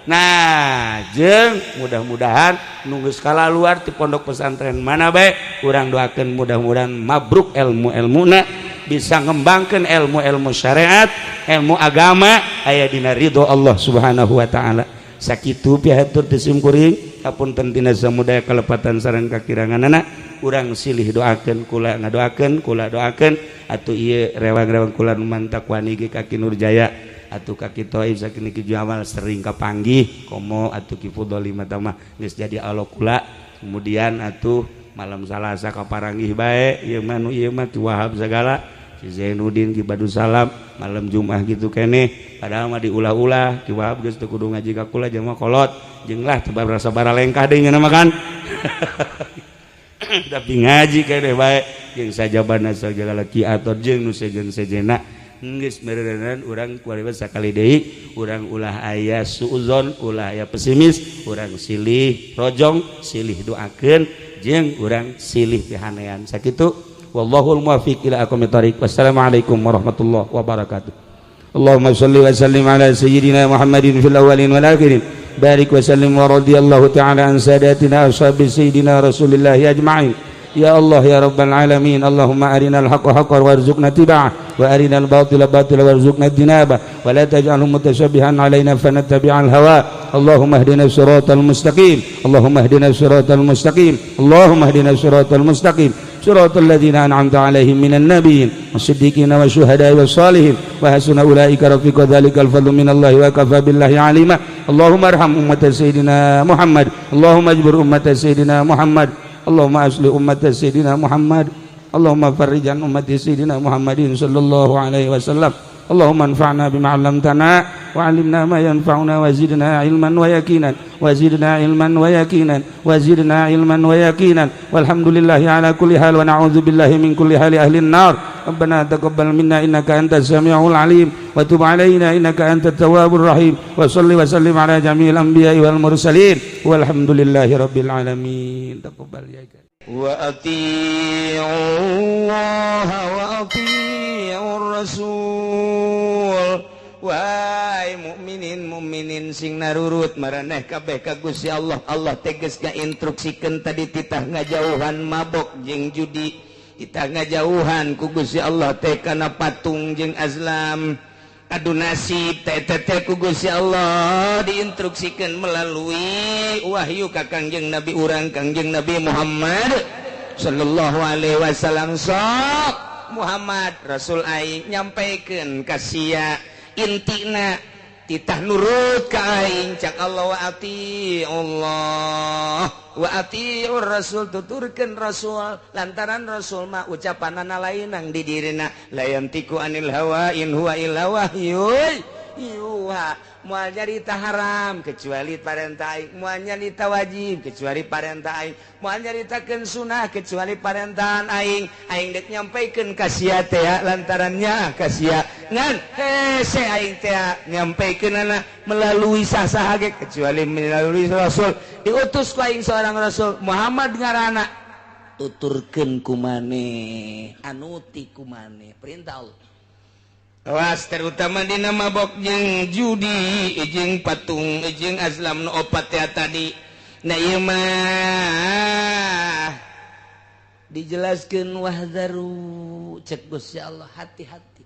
Nah, jeung mudah-mudahan nu geus kalaluar ti pondok pesantren mana bae urang doakeun mudah-mudahan mabruk ilmu-ilmuna, bisa ngembangkeun ilmu-ilmu syariat, ilmu agama aya dina ridho Allah Subhanahu wa taala. Sakitu pihatur ti simkuring, hapunten tina samudaya kalepatan sareng kakiranganana. Urang silih doakeun, kula ngadoakeun, kula doakeun atuh ieu rewang-rewang kula nu mantak wani ge ka Ki Nurjaya atuh ka Ki Toib sakini Ki Jamal sering kapanggih komo atuh Ki Fudoli mah geus jadi alo kula. Kemudian atuh malam Salasa kaparanggih bae ieu mah nu ieu mah Ki Wahab segala, si Zainuddin, Ki Badu Salam malam Jumat gitu keneh, padahal mah diulah-ulah Ki Wahab geus teu kudu ngaji ka kula jeung mah kolot jeung lah teu rasa baralengkah deui nya mah kan, tapi ngaji keneh bae jeung sajabana sagala Ki Ator jeung nu sejen-sejena geus meureunan. Urang kuari sakali deui, urang ulah aya suuzon, ulah aya pesimis, urang silih rojong, silih doakeun jeung urang silih pihanean. Sakitu, wallahul muwaffiq ila aqwamit thoriq. Wassalamualaikum warahmatullahi wabarakatuh. Allahumma shalli wa sallim ala sayyidina Muhammadin fil awwalin wal akhirin, barik wa sallim wa radhiyallahu ta'ala an sadatina ashabi sayyidina Rasulillah ajma'in. Ya Allah ya Rabbal alamin, Allahumma arinal haqqa haqqan warzuqna tiba'ah wa arinal batila batila warzuqna ijtinabah wa la taj'alhu mutasyabihan alaina fanattabi'al hawa. Allahumma ihdina siratal mustaqim, Allahumma ihdina siratal mustaqim, Allahumma ihdina siratal mustaqim, siratal ladzina an'amta alaihim minan nabiyyin wasiddiqina wasyuhada'i wassalihin wa hasuna ulaika rafiqa. Dzalikal fadlu minallahi wa kafa billahi alima. Allahumma arham ummata sayyidina Muhammad, Allahumma ajbur ummata sayyidina Muhammad, Allahumma asli ummata sayyidina Muhammad, Allahumma farrij an ummati sayyidina Muhammadin sallallahu alaihi wasallam. Allahumma anfa'na bima 'allamtana wa 'allimna ma yanfa'una wa zidna ilman wa yaqinan wa zidna ilman wa yaqinan wa zidna ilman wa yaqinan. Walhamdulillahi ala kulli hal wa na'udzu billahi min kulli hali ahli an-nar. Rabbana taqabbal minna innaka antas samiul alim wa tub alaina innaka antat tawwabur rahim wa salli wa sallim ala jami'il anbiya'i wal mursalin walhamdulillahi rabbil alamin. Taqabbal ya karim. Wa ati'u Allah wa ati'ur rasul. Wahai mukminin mukminin sing narurut maraneh kabeh ka Gusti Allah. Allah tegas ngainstruksikeun tadi titah ngajauhan mabok jeung judi, titah ngajauhan ku Gusti Allah teh kana patung jeung azlam. Adu nasib teh teh ku Gusti Allah diinstruksikeun melalui wahyu ka Kangjeng Nabi urang, Kangjeng Nabi Muhammad sallallahu alaihi wasallam. Sok Muhammad Rasul aing nyampaikeun ka sia intina titah nurut ka aing cak Allah wa ati Allah wa atiur rasul, tuturkeun rasul lantaran rasul mah ucapanana lainang di dirina la yantiku anil hawa in huwa illa wahyun yuha. Moal nyarita haram kecuali parentah aing, moal nyarita wajib kecuali parentah aing, moal nyaritakeun sunah kecuali parentahan aing. Aing dek nyampaikeun ka sia teh lantarannya ka sia ngan hese aing teh nyampaikeunana melalui sah-saha ge kecuali melalui rasul. Diutus ku aing seorang rasul Muhammad ngaranna, tuturkeun ku maneh, anuti ku maneh perintah Allah. Awas terutama dina mabok jeung judi jeung patung jeung azlam nu opat teh tadi. Nah ieu mah dijelaskeun wahzaru cek Gusti Allah, hati-hati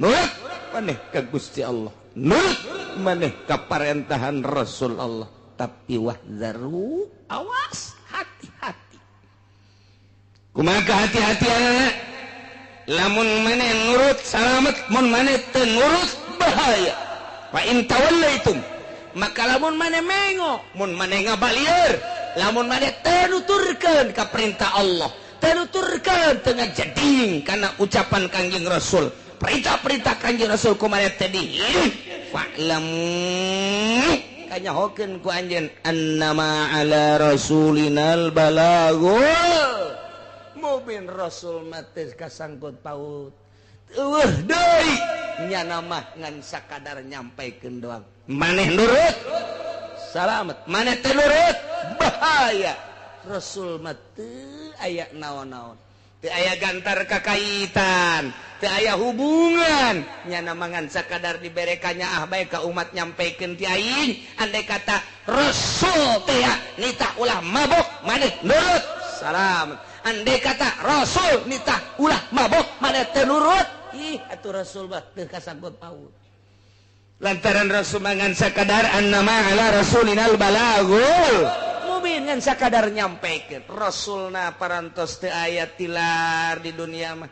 nurut maneh ka Gusti Allah, nurut maneh ka parentahan Rasul Allah, tapi wahzaru awas hati-hati. Kumaha hati-hatianana? Lamun maneh nurut salamet, mun maneh teu nurut bahaya. Fa in tawallaitum, maka lamun maneh mengo, mun maneh ngabalieur, lamun maneh teu nuturkeun ka perintah Allah, teu nuturkeun teu ngajeding kana ucapan Kangjeng Rasul, perintah-perintah Kangjeng Rasul ku maneh teh di fa'lam kanyahokeun ku anjeun annama ala rasulinal balagul mubin. Rasul mah teh kasangkut paut Eueuh deui nyana mah ngan sakadar nyampaikeun doang. Maneh nurut salamet, maneh teu nurut bahaya. Rasul mah teu aya naon-naon, teu aya gantar kakaitan, teu aya hubungan. Nyana mah ngan sakadar diberekannya ah bae ka umat nyampaikeun ti aing. Andai kata Rasul teh nitah ulah mabok, maneh nurut salamet. Andai kata Rasul nitah ulah mabok, maneh teu nurut, ih atuh Rasul mah teu kasangkut paut. Lantaran Rasul ngan sakadar annama ala rasulinal balagul mubin, ngan sakadar nyampaikeun. Rasulna parantos teu aya tilar di dunia mah,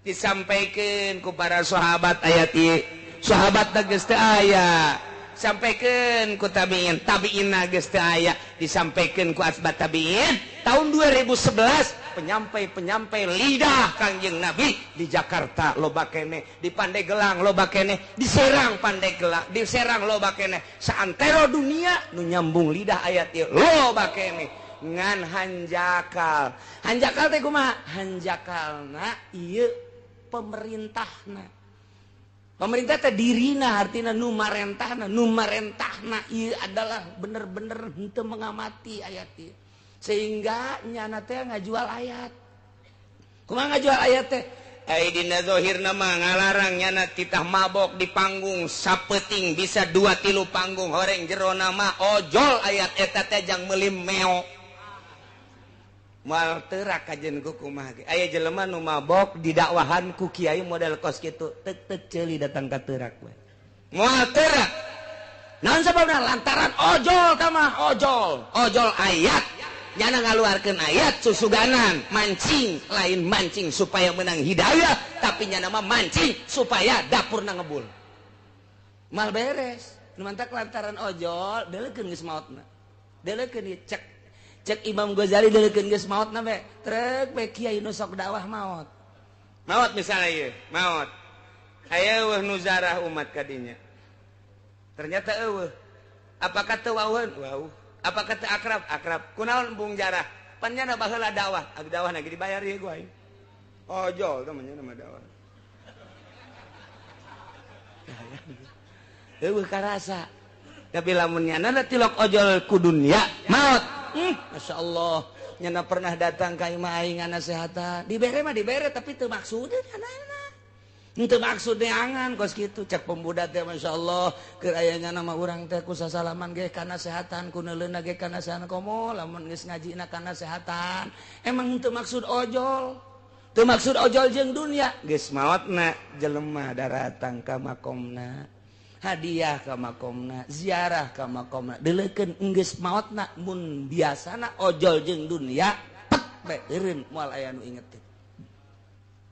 disampaikeun ku para sahabat ayat ieu, sahabatna geus teu aya, sampaikeun ku tabiin, tabiinna geus teu aya, disampaikeun ku asbat tabiin. Tahun 2011 penyampai-penyampai lidah Kangjeng Nabi di Jakarta loba keneh, di Pandeglang loba keneh, di Serang Pandeglang, di Serang loba keneh, saantero dunia nu nyambung lidah ayat ieu loba keneh. Ngan hanjakal, hanjakal teh kumaha? Hanjakalna ieu pemerintahna. Pemerintah teh dirina artina nu marentahna, nu marentahna ieu adalah bener-bener henteu mengamati ayat ieu. Sehingga nyana teh ngajual ayat. Kumaha ngajual ayat teh? Ai dina zahirna mah ngalarang nyana titah mabok di panggung sapeuting bisa 2-3 panggung, horeng jerona mah ojol ayat eta teh jang meuli meo. Moal teurak kajen ku kumaha ge. Aya jelema nu mabok didakwahan ku kiai model kos kitu, tek-tek ceuli datang ka teurak we. Moal teurak. Naon sababna? Lantaran ojol tah mah ojol, ojol ayat. Nyana ngaluarkeun ayat susuganan, mancing, lain mancing supaya menang hidayah, tapi nyana mah mancing supaya dapurna ngebul. Mal beres. Nu mantak lantaran ojol deuleukeun geus maotna. Deuleukeun ieu cek cek Imam Ghazali deuleukeun geus maotna be. Trek be kiai nu sok dakwah maot. Maot misalnya ieu, maot. Aya eueuh nu zarah umat kadinya. Ternyata eueuh. Apakah teu wauheun? Wauh. Apakah teu akrab? Akrab. Kunaon embung jarah? Pan nyana baheula dakwah. Abi dakwah lagi dibayar ieu ku aing. Ojol teh mah nyana mah dakwah. Eueuh karasa. Tapi lamun nyana tilok ojol ku dunia, maot. Masya Allah, nyana pernah datang ka imah aing ngasehatan. Dibere mah dibere tapi teu maksudna nyana. Henteu maksud neangan kos kitu cek pemuda teh Masya Allah keur aya nyana mah urang teh ku sasalaman ge kana sehatan ku neuleuna ge kana sehatan komo lamun geus ngajina kana sehatan. Emang henteu maksud ojol. Teu maksud ojol jeung dunia. Geus maotna jelema daratang ka makomna. Hadiah ka makomna, ziarah ka makomna. Deuleukeun geus maotna mun biasana ojol jeung dunia pek bae eureun moal aya nu inget teh.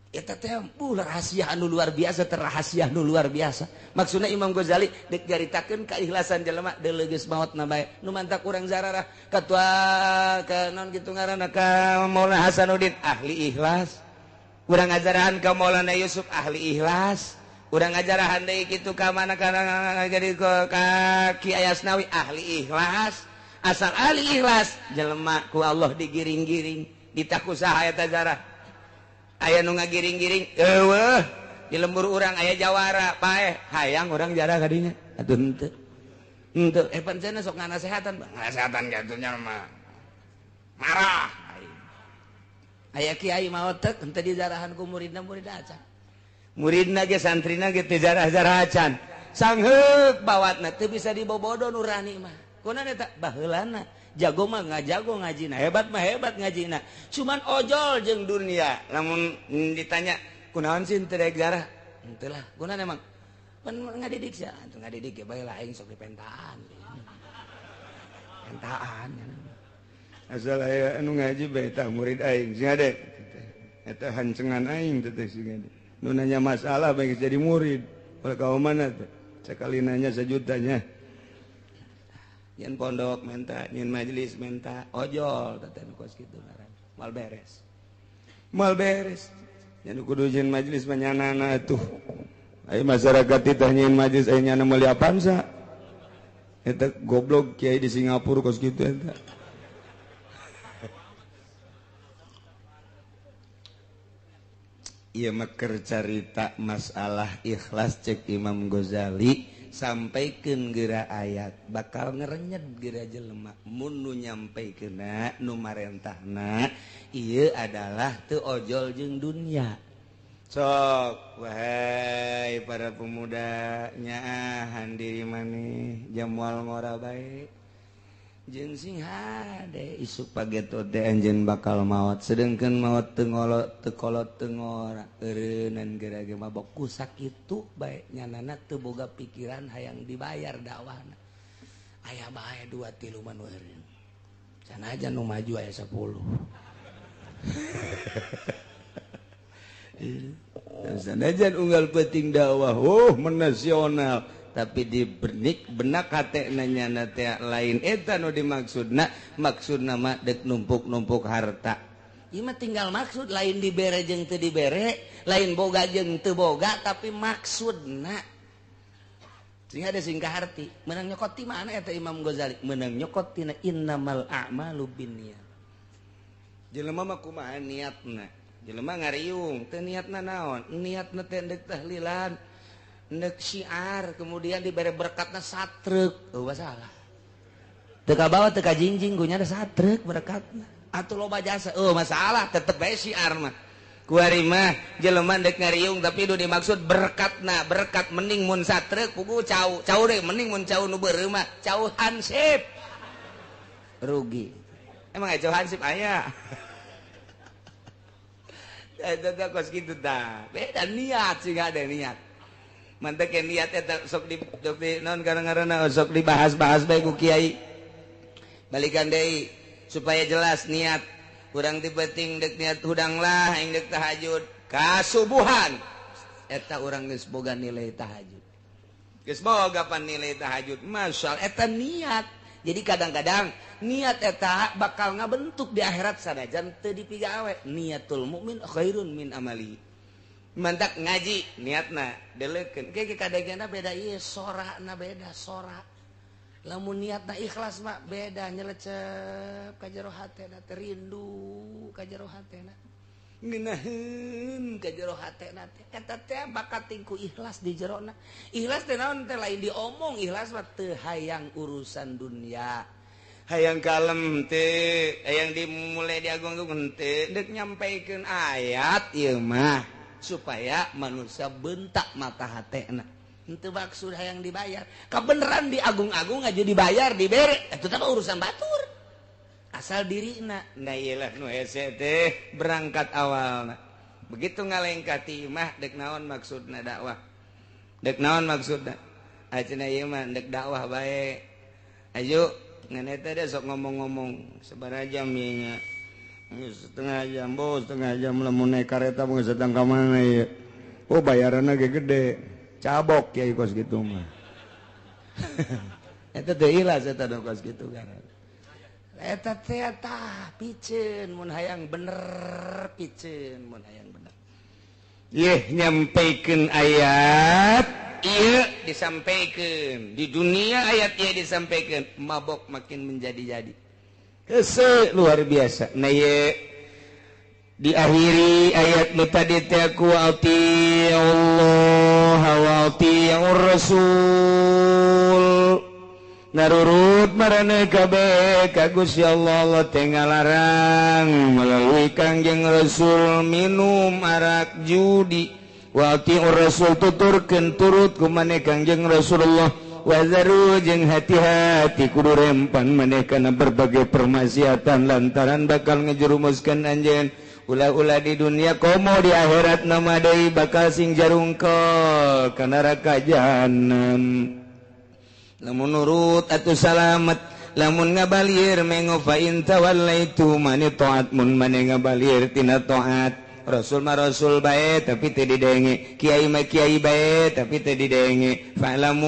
Eta teh rahasia anu luar biasa, terrahasia anu luar biasa. Maksudna Imam Ghazali deuk nyaritakeun keikhlasan jelema deuleu geus maotna bae. Nu mantak urang zararah katua ka naon kitu ngaranna ka Maulana Hasanuddin ahli ikhlas. Urang ngajarahan ka Maulana Yusuf ahli ikhlas. Urang ngajarahan deui kitu ka mana kana jadi ka Ki Ayasnawi ahli ikhlas. Asal ahli ikhlas jelema ku Allah digiring-giring ditakusaha eta zarah. Aya nu ngagiring-giring eueuh di lembur urang aya jawara paeh hayang urang jarah kadinya atuh henteu henteu pan cenah sok nganasehatan nganasehatan kitu nya mah marah aya kiai maot teh henteu dijarahan ku muridna muridna acan muridna ge santrina ge teu jarah-jarah acan sangheuk bawatna teu bisa dibobodo nurani mah kunaon eta baheulana jago mah ngajago ngajina, hebat mah hebat ngajina. Cuman ojol jeung dunia. Lamun ditanya kunaon sih teu daek jarah? Henteu lah, kunaon emang? Pan ngadidik sia, atuh ngadidik ge bae lah aing sok dipentaan. Pentaan. Asal aya anu ngaji bae tah murid aing sing ade. Eta hancengan aing teh sing ade. Nu nanya masalah bae jadi murid. Ulah ka mana teh? Sakali nanya sejutanya. Nyen pondok menta, nyen majelis menta, ojol teh nu kos kitu ngaran. Moal beres. Moal beres. Nya nu kudu nyen majelis mah nyanana atuh. Ai masyarakat teh nyen majelis aya nyana meuli Avanza. Eta goblok kiai di Singapura kos kitu eta. Ieu mah keur carita masalah ikhlas cek Imam Ghazali sampaikeun geura ayat bakal ngerenyet geura jelema mun nu nyampaikeunna nu marentahna ieu adalah teu ojol jeung dunya. Sok wahai para pemuda nyaahan diri maneh jamual ngora bae jeung sing hade isuk pageto teh anjeun bakal maot sedengkeun maot teu ngolot teu kolot teu ngora eureunnan geura ge mabok ku sakitu bae nyanana teu boga pikiran hayang dibayar dakwahna aya bae 2 3 mah nu eureun sanajan nu maju aya 10. Sanajan unggal penting dakwah oh menasional tapi di benik benak hate nanya teh lain eta nu dimaksudna maksudna mah dek numpuk-numpuk harta. Ieu mah tinggal maksud lain dibere jeung teu dibere, lain boga jeung teu boga tapi maksudna. Sehingga ada sing kaharti, meunang nyokot ti mana eta Imam Ghazali? Meunang nyokot tina innamal a'malu binniyat. Jelema mah kumaha niatna? Jelema ngariung teu niatna naon? Niatna teh deuk tahlilan, nek syiar kemudian diberi berkatna satrek eueuh salah teu kabawa teu kajingjing gunya ada satrek berkatna atuh loba jasa eueuh masalah tetep bae syiar mah kuari mah jelema dek ngariung tapi nu dimaksud berkatna berkat mending mun satrek pugu cau cau deui mending mun cau nu beureum mah cau hansip rugi emang aya cau hansip aya eta teh kos kitu tah beda niat sih ada niat mantek niat eta sok di naon karena sok dibahas-bahas bae ku kiai balikan deui supaya jelas niat urang ti penting dek niat hudang lah aing dek tahajud kasubuhan eta urang geus boga nilai tahajud geus boga pan nilai tahajud masyaallah eta niat. Jadi kadang-kadang niat eta bakal ngabentuk di akhirat sanajan teu dipigawe. Niatul mukmin khairun min amali. Mantak ngaji niatna deleukeun ke kadegena beda ieu sorana beda sora lamun niatna ikhlas mah beda nyelecep ka jero hatena teh rindu ka jero hatena ngeunaheun ka jero hatena teh eta teh bakat tingku ikhlas di jerona. Ikhlas teh naon teh lain diomong ikhlas mah teu hayang urusan dunia hayang kalem teh hayang dimulai diagung-agung teh deuk nyampaikeun ayat ieu mah supaya manusia bentak mata hatena henteu maksud hayang dibayar kabeneran diagung-agung aja dibayar dibere eta teh urusan batur asal dirina. Nah ieu lah nu hese teh berangkat awalna begitu ngalengkah ti imah dek naon maksudna dakwah dek naon maksudna acenah ieu mah dek dakwah bae ayo ngan eta teh sok ngomong-ngomong sabaraha jam ieu nya setengah jam bos setengah jam lamun naik kareta mah sedang ka mana ieu oh bayaranna ge gede cabok kiai kos kitu mah eta teh ikhlas eta do kos kitu kan eta teh tah piceun mun hayang bener piceun mun hayang bener yeuh nyampaikeun ayat ieu disampaikeun di dunia ayat ieu disampaikeun mabok makin menjadi-jadi hese luar biasa. Nah ye diakhiri ayat nu tadi teh ku Allah wa atiur rasul narurut marane kabeh ka Gusti Allah Allah teh ngalarang melalui Kangjeng Rasul minum arak judi wa atiur rasul tuturkeun turut ku maneh Kangjeng Rasulullah wazaru jeung hati-hati kudu rempan maneh kana berbagai permaksiatan lantaran bakal ngejerumuskeun anjeun ulah-ulah di dunia komo di akhirat nama deui bakal sing jarungkol ka neraka jahanam. Lamun nurut atuh salamet lamun ngabalir mengo fa in tawallaitu mane taat mun mane ngabalir tina taat Rasul mah rasul bae tapi teu didenge, kiai mah kiai bae tapi teu didenge. Fa'lamu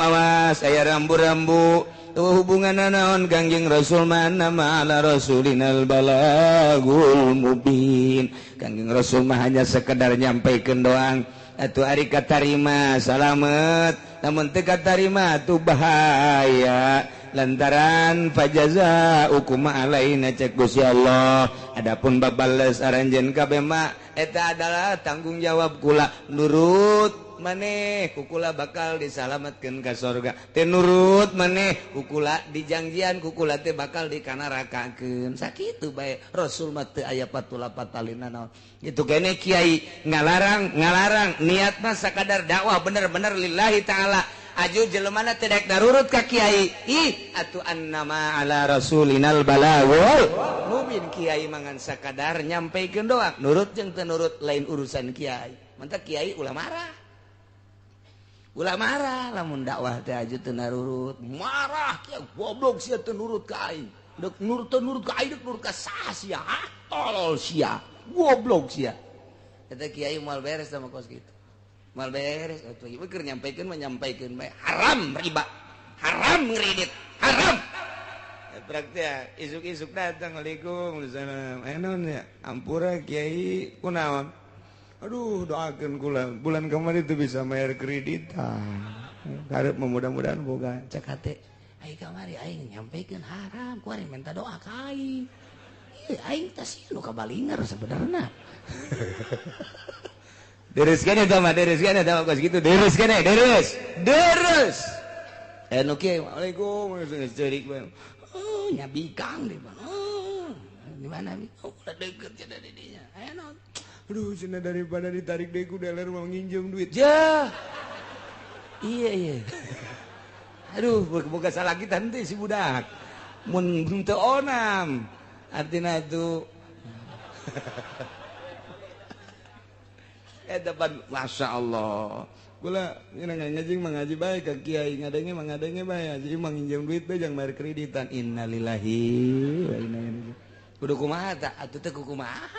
awas aya rambu-rambu tuh hubunganna naon Kangjeng Rasul mah nama ala rasulinal balagul mubin. Kangjeng Rasul mah hanya sekedar nyampaikeun doang. Atuh ari katarima salamet, lamun teu katarima atuh bahaya. Lantaran fajaza ukuma alaina cek Gusti Allah. Adapun babales aranjeun kabeh mah eta adalah tanggung jawab kula. Nurut maneh kukula bakal disalametkeun ka sorga. Teu nurut maneh kukula dijangjian kukula teh bakal dikanarakakeun. Sakitu bae Rasul mah teu aya patula patalina naon. Itu kene kiai ngalarang ngalarang niatna sakadar dakwah bener-bener lillahi taala. Aju jelemana tidak darurut ka kiai. Ih atuh annama ala rasulinal balagul mubin. Kiai mangan sakadar nyampaikan doa. Nurut jeung teu nurut lain urusan kiai. Mantak kiai ulah marah. Ulah marah lamun dakwah teh aju teu narurut. Marah kiai goblok sia teu nurut ka aing. Deuk nurut teu nurut ka aing deuk nurut ka saha sia? Ah tolol sia. Goblok sia. Eta kiai moal beres sama kos kitu. Mal beres atuh ieu keur nyampaikeun mah nyampaikeun bae haram riba haram ngredit haram praktik isuk-isuk datang waalaikumsalam naon ya ampura kiai kunaon aduh doakeun kula bulan kemarin teu bisa bayar kreditan karep mudah-mudahan boga cek hate ai kamari aing nyampaikeun haram ku ari minta doa ka aing ieu aing teh sieun nu kabalinger sebenarna. Deres kene tah mah, deres kene tah kos kitu, deres kene, deres. Deres. Nu kieu, waalaikum geus ceurik bae. Oh, nya bikang di mana? Oh, di mana? Oh, udah deket cenah di dinya. Aya naon? Aduh, cenah daripada ditarik deui ku dealer mau nginjem duit. Ja. Iya, iya. Aduh, boga salah kita henteu si budak. Mun teu onam. Artina tuh depan Masya Allah gula ngaji mengaji baik ke kiai ngadenge mengadenge bae aji manginjem duit bae jang bayar kreditan innalillahi wa inna ilaihi kudu kumaha ta atuh teh kumaha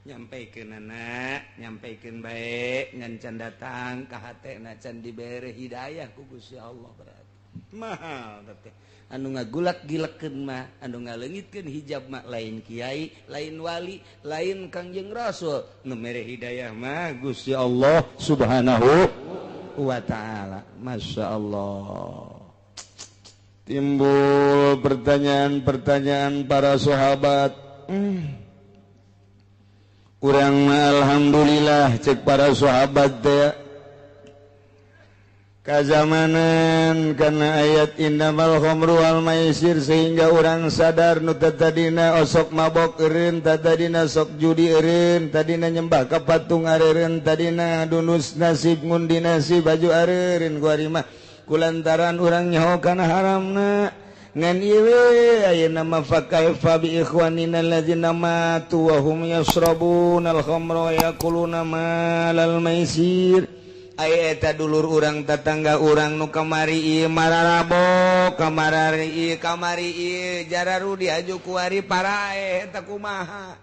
nyampaikeun anak nyampaikeun bae ngan can datang ka hatena can dibere hidayah ku Gusti Allah berarti mahal teh anu ngagulak gilekeun mah anu ngaleungitkeun hijab mah lain kiai lain wali lain Kangjeng Rasul nu mere hidayah mah Gusti Allah Subhanahu wa taala. Masya Allah. Timbul pertanyaan-pertanyaan para sahabat. Urang mah alhamdulillah cek para sahabat teh kazamanan karena ayat innamal khamru wal maisir sehingga orang sadar nu tadina osok mabok eureun tadina sok judi eureun tadina nyembah ka patung areureun tadina dunus nasib ngundi nasib baju areureun ku ari mah kulantaran urang nyaho kana haramna ngan ieu we ayeuna mah fa kaifa bi ikhwanina allazina matu wa hum yashrabuna al khamra wa yakuluna malal maisir. Aya eta dulur urang tetangga urang nu kamari ieu mararabok kamarari ieu kamari ieu jararudi aju kuari parae eta kumaha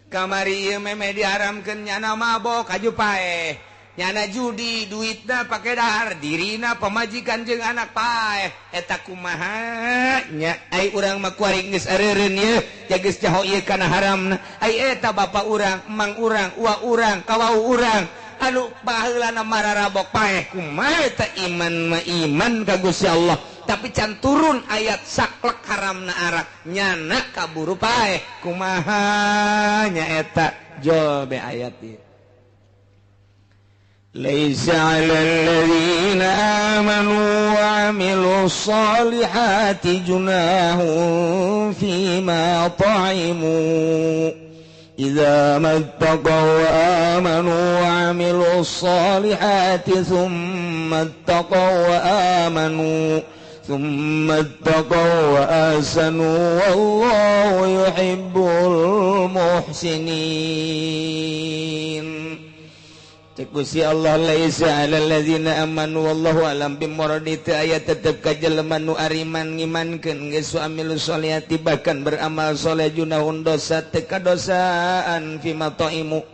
kamari ieu meme diharamkeun nyana mabok aju paeh nyana judi duitna pake dahar dirina pamajikan jeung anak paeh eta kumaha nya ai urang mah kuari geus areureun ieu ja geus jaho ieu kana haramna ai eta bapa urang emang urang ua urang kawau urang anu baheulana mararabok paeh kumaha eta iman mah iman ka Gusti Allah tapi can turun ayat saklek haramna arak nyana kaburu paeh kumaha nya eta jol be ayat ieu. Laisa 'alal ladzina amanu wa 'amilus solihati junahun fima ta'imu إذا ما اتقوا وآمنوا وعملوا الصالحات ثم اتقوا وآمنوا ثم اتقوا وأحسنوا والله يحب المحسنين. Cek Gusti Allah laisa 'alal ladzina amanu wallahu alam bimuradi ayat tetep ka jelema nu ariman ngimankeun geus amilu sholihati bahkan beramal soleh junahun dosa teu kadosaan fima taimu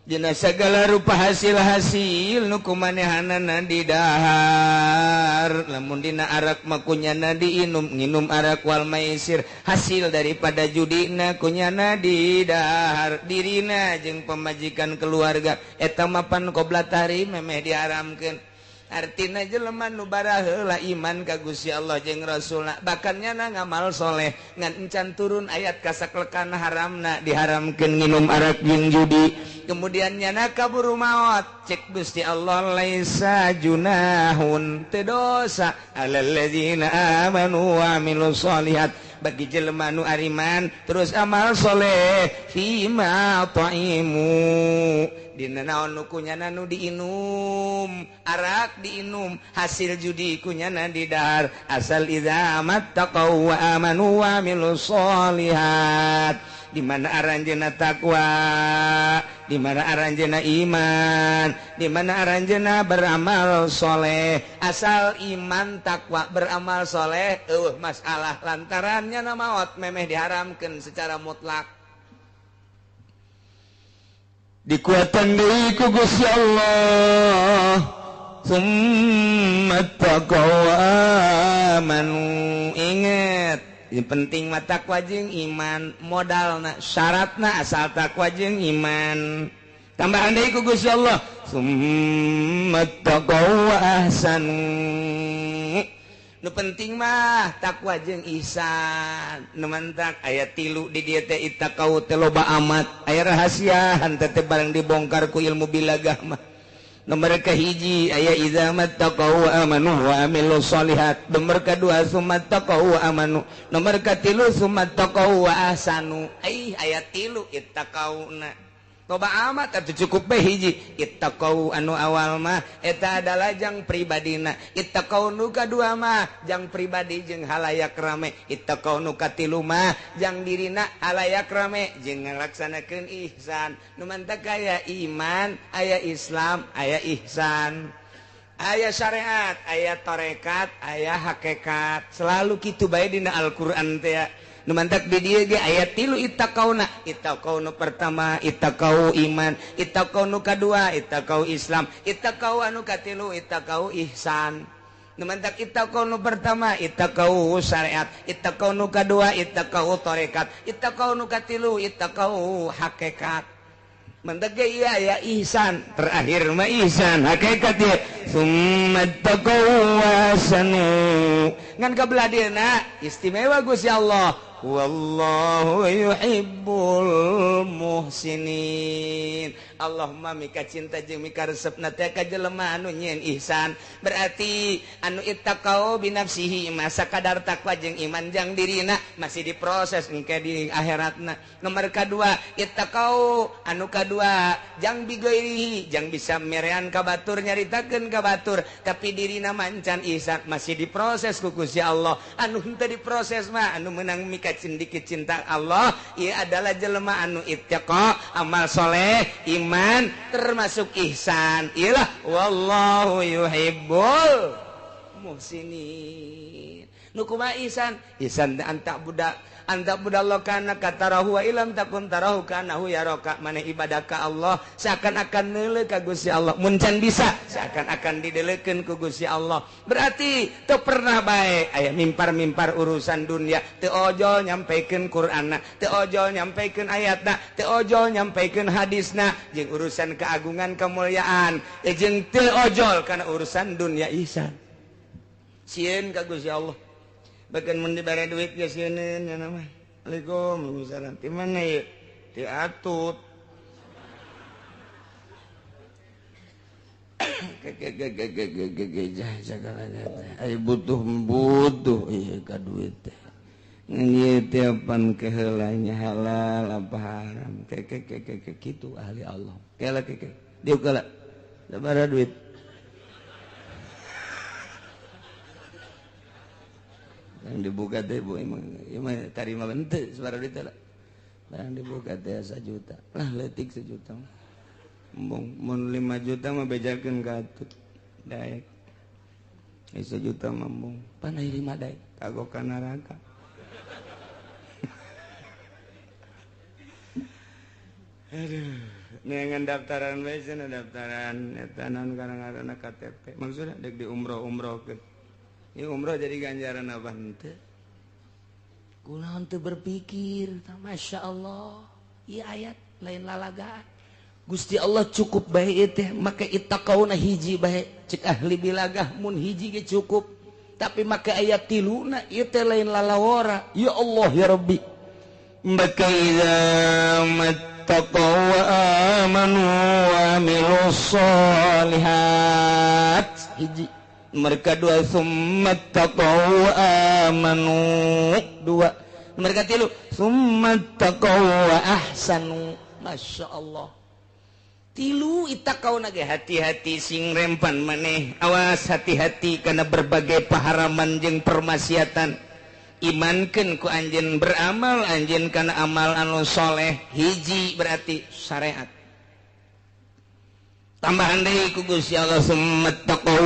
dina sagala rupa hasil-hasil nu kumanehanana didahar lamun dina arak mah kunyana diinum nginum arak wal maisir hasil daripada judina kunyana didahar dirina jeung pamajikan keluarga eta mapan qobla tahrim memeh diharamkeun. Artina jelema nu baraheula iman ka Gusti Allah jeung Rasulna, bahkan nyana ngamal soleh ngan encan turun ayat kasaklekana haramna diharamkeun nginum arak jeung judi. Kemudian nyana kaburu maot, cek Gusti Allah laisa junahun teu dosa alal ladzina amanu wa amilus solihat bagi jelema nu ariman terus amal soleh fima ta'imu dina naon nu kunyana nu diinum, arak diinum, hasil judi kunyana didahar, asal idza mattaqau wa amanu wa amilus solihat. Di mana aranjeuna takwa, di mana aranjeuna iman, di mana aranjeuna beramal soleh. Asal iman takwa beramal soleh eueuh masalah, lantarannya na maot memeh diharamkeun secara mutlak. Dikuatan deui ku Gusti Allah, summa taqaw amanu. Inget, yang penting mah takwa jeung iman, modalna, syaratna asal takwa jeung iman. Tambahan deui ku Gusti Allah, summa taqaw wa ahsanu. Nu penting mah takwa jeung ihsan. Nu mantak aya tilu di dieu teh ittaqau teh loba amat, aya rahasiaan teh barang dibongkar ku ilmu bilagah mah. Nomor kahiji aya idza mattaqau wa amanu wa amilus solihat. Nomor kadua summa taqau wa amanu. Nomor katilu summa taqau wa ahsanu. Ai aya tilu ittaqauna. Loba amat atuh cukup bae hiji. Ittaqau anu awal mah eta adalah jang pribadina. Ittaqau nu kadua mah jang pribadi jeung halayak rame. Ittaqau nu katilu mah jang dirina halayak rame jeung ngalaksanakeun ihsan. Nu mantak aya iman, aya Islam, aya ihsan, aya syariat, aya tarekat, aya hakikat. Selalu kitu bae dina Al-Qur'an teh. Nu mantak di dieu ge aya tilu ittaqauna. Ittaqau nu pertama ittaqau iman, ittaqau nu kadua ittaqau Islam, ittaqau anu katilu ittaqau ihsan. Nu mantak ittaqau nu pertama ittaqau syariat, ittaqau nu kadua ittaqau tarekat, ittaqau nu katilu ittaqau hakikat. Mantak ge ieu aya ihsan, terakhir mah ihsan hakikat ieu. Summa taqau wasanu. Ngan kabelah dieuna istimewa Gusti Allah. Wallahu yuhibbul muhsinin. Allahumma mika cinta jeung mika resepna teh ka jelema anu nyieun ihsan. Berarti anu ittaqau binafsihi masa kadar takwa jeung iman jang dirina masih diproses engke di akhiratna. Nomor kadua ittaqau anu kadua jang bigoirihi jang bisa merean ka batur nyaritakeun ka batur tapi dirina mancan ihsan masih diproses ku Gusti Allah. Anu henteu diproses mah anu meunang mika cindiki cinta Allah ieu adalah jelema anu ittaqa amal soleh iman termasuk ihsan. Iyalah wallahu yuhibbul muhsinin. Nu kumaha ihsan? Ihsan anta budak anta budallah kana katarahu wa ilam takun tarahu kanahu yaraka. Maneh ibadah ka Allah seakan-akan neuleuh ka Gusti Allah, mun can bisa seakan-akan dideleukeun ku Gusti Allah. Berarti teu pernah bae aya mimpar-mimpar urusan dunia, teu ojol nyampikeun Qur'anna, teu ojol nyampikeun ayatna, teu ojol nyampikeun hadisna jeung urusan keagungan kemuliaan, jeung teu ojol kana urusan dunia ihsan. Sieun ka Gusti Allah. Bahkan mun dibere duit ge sieun nya mah. Assalamualaikum, salam. Ti mana ieu? Ti Atut. Ai butuh ieu ka duit teh. Ngan ieu teh pan keheulanya halal apa haram. Ke kitu ahli Allah. Kela ke. Dieu kala. Sabaraha duit? Yang dibuka teh bu emang emang tarima henteu sabaraha duit teh lah. Barang dibuka teh 1 juta. Lah leutik 1 juta. Embung mun 5 juta mah bejakeun ka Atut. Daek. 1 juta mah embung. Pan aya 5 daek kagok ka neraka. Aduh, neangan daftaran bae cenah daftaran eta naon ngaranna KTP. Maksudna deuk di umroh-umrohkeun. Ini umroh jadi ganjaran apa henteu? Kunaon teu berpikir, Masya Allah, ieu ayat lain lalagaan. Gusti Allah cukup bae teh make ittaqauna hiji bae cek ahli bilagah mun hiji ge cukup tapi make ayat tiluna ieu teh lain lalawara. Ya Allah ya Rabbi, maka idza mattaqaw wa amanu wa amilus solihat hiji, mereka dua summa taqaw wa amanu dua, mereka tilu summa taqaw wa ahsanu. Masya Allah, tilu ittaqauna ge hati-hati sing rempan maneh, awas hati-hati karena berbagai paharaman jeung permaksiatan. Imankeun ku anjeun, beramal anjeun kana amal anu soleh hiji berarti syariat. Tambahan deui ku Gusti Allah summa taqaw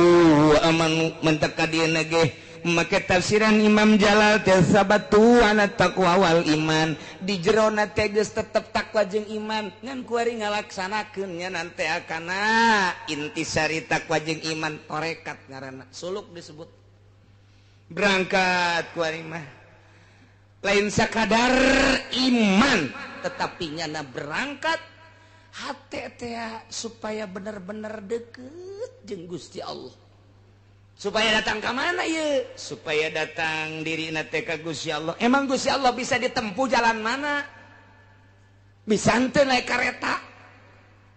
wa amanu mentaka dieuna ge make tafsiran Imam Jalal teh sabatu ana taqwa wal iman di jerona teh geus tetep takwa jeung iman ngan kuari ngalaksanakeun nya nanti akana intisari takwa jeung iman tarekat ngaranna suluk disebut. Berangkat kuari mah lain sakadar iman tetapi nyana berangkat hate teh supaya bener-bener deket jeung Gusti Allah. Supaya datang ke mana ye? Supaya datang diri teh ka Gusti Allah. Emang Gusti Allah bisa ditempuh jalan mana? Bisa henteu naik kereta?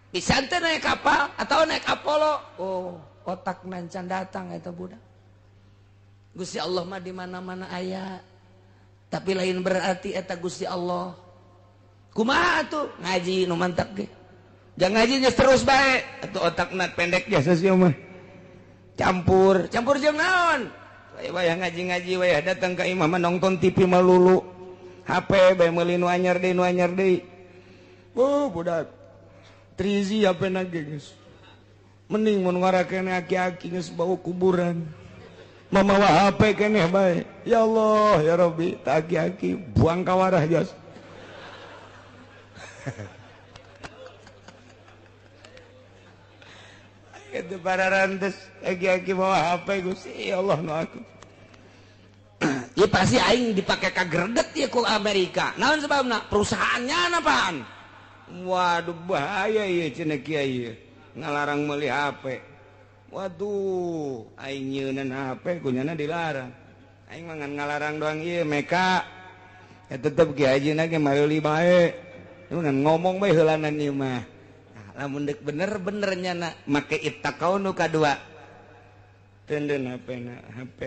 Bisa henteu naik kapal atau naik Apollo? Oh, otak nancan datang eta budak. Gusti Allah mah di mana-mana aya. Tapi lain berarti eta Gusti Allah. Kumaha atuh? Ngaji nu mantap ge. Jangan ngaji geus terus bae. Atuh otakna pendek jasa sia mah. Campur, campur jeung naon? Wayah ngaji-ngaji wayah datang ka imah mah nonton TV melulu. HP bae meuli nu anyar deui nu anyar deui. Oh, budak. Trizi HP na ge geus. Mending mun ngarakene aki-aki geus bau kuburan. Mamawa HP keneh bae. Ya Allah, ya Rabbi, tak aki-aki buang kawarah jas. Itu para rantes aki-aki bawa HP Gusti ya Allah nu aku. Ya pasti aing dipake ka greget ya ku Amerika. Naon sebabna? Perusahaannya apaan? Waduh bahaya ieu cenah kiai ngalarang meuli HP. Waduh, aing nyeunan HP kunyana dilarang. Aing mah ngan ngalarang doang ieu meka. Ya tetep kiai haji ge meuli bae. Ngan ngomong bae heulanan ieu mah. Lamun dek bener-bener nyana make ittaqau nu kadua tenden HP na HP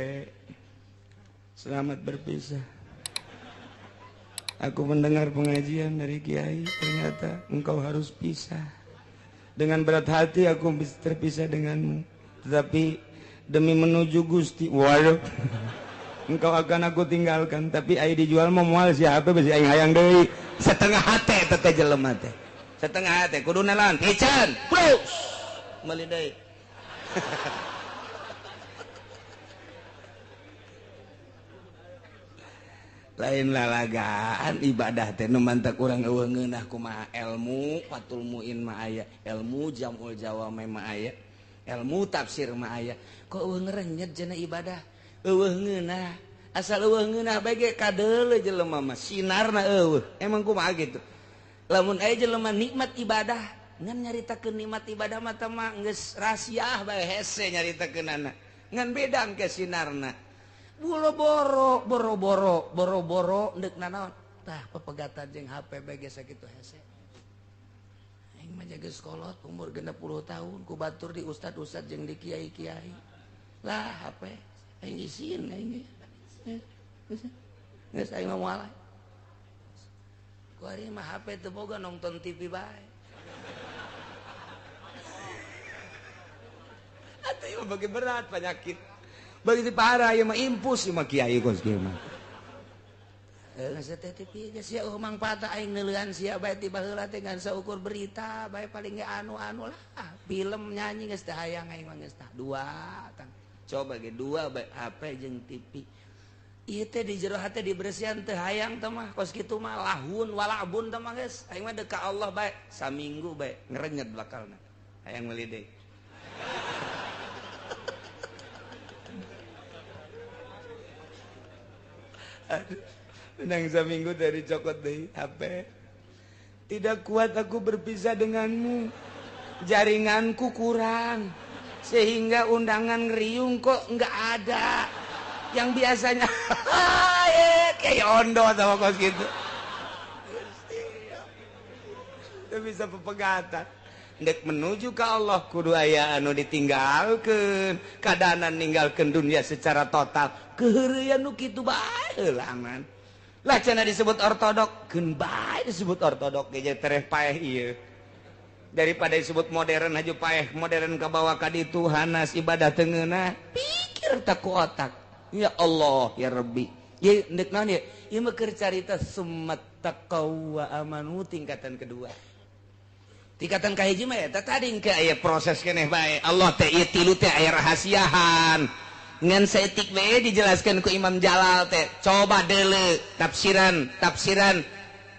selamat berpisah. Aku mendengar pengajian dari kiai, ternyata engkau harus pisah. Dengan berat hati aku terpisah denganmu, tetapi demi menuju Gusti, waduh, engkau akan aku tinggalkan. Tapi ai dijual mah moal si HP besi aing hayang deui. Setengah hate teh jelema teh. Setengah hati kudu nalan pican plus meuli deui. Lain lalagaan ibadah teh nu mantak urang eueuh ngeunah kumaha ilmu fatul muin mah aya, ilmu jamul jawame mah aya, ilmu tafsir mah aya. Kok eueuh ngerenyet cenah ibadah? Eueuh ngeunah. Asal eueuh ngeunah bae ge kadeuleu jelema mah sinarna eueuh. Emang kumaha gitu? Lamun aya jelema nikmat ibadah ngan nyaritakeun nikmat ibadah mah teh mah geus rahasiah bae hese nyaritakeunana ngan beda engke sinarna boro-boro boro-boro boro-boro deuk nanaon tah pepegatan jeung HP bae geus sakitu hese. Aing mah geus kolot umur 60 tahun ku batur di ustad-ustad jeung di kiai-kiai lah HP aing isin aing geus aing mah moal. Kuari mah HP teu boga nonton TV bae. Atuh ieu bagi berat penyakit. Bagi parah ieu mah impus ieu mah kiai kos kieu mah. Geus teh TV geus sia mangfaat aing neuleuan sia bae ti baheula teh ngan saukur berita bae paling ge anu-anu lah. Film nyanyi geus teh hayang aing mah geus tah dua tang. Coba ge dua bae HP jeung TV. Ieu teh di jero hate dibersihan teh hayang teh mah kos kitu mah lahun walabun teh mah geus aing mah deuk ka Allah bae saminggu bae ngerenyet bakalna hayang meuli deui. Aduh, menang saminggu dari cokot deui HP. Tidak kuat aku berpisah denganmu. Jaringanku kurang sehingga undangan ngeriung kok nggak ada. Yang biasanya kayak ondo sama kos gitu. Itu bisa pepegatan. Ndek menuju ke Allah kudu aya anu ditinggalkeun, kadanan ninggalkeun dunia secara total. Keheureuyan nu kitu bae heulangan. Lah cenah disebut ortodok, keun bae disebut ortodok ge tereh paeh ieu. Daripada disebut modern aja paeh, modern kabawa ka ditu hanas ibadah teu ngeunah. Pikir tak ku otak. Ya Allah ya Rabbi. Ye ndek naon ye? Ieu mah keur carita summat taqaw wa amanu tingkatan kedua. Tingkatan kahiji mah eta tadi engke aya proses keneh bae. Allah teh ieu tilu teh aya rahasiahan. Ngan saeutik bae dijelaskeun ku Imam Jalal teh. Coba deuleu tafsiran, tafsiran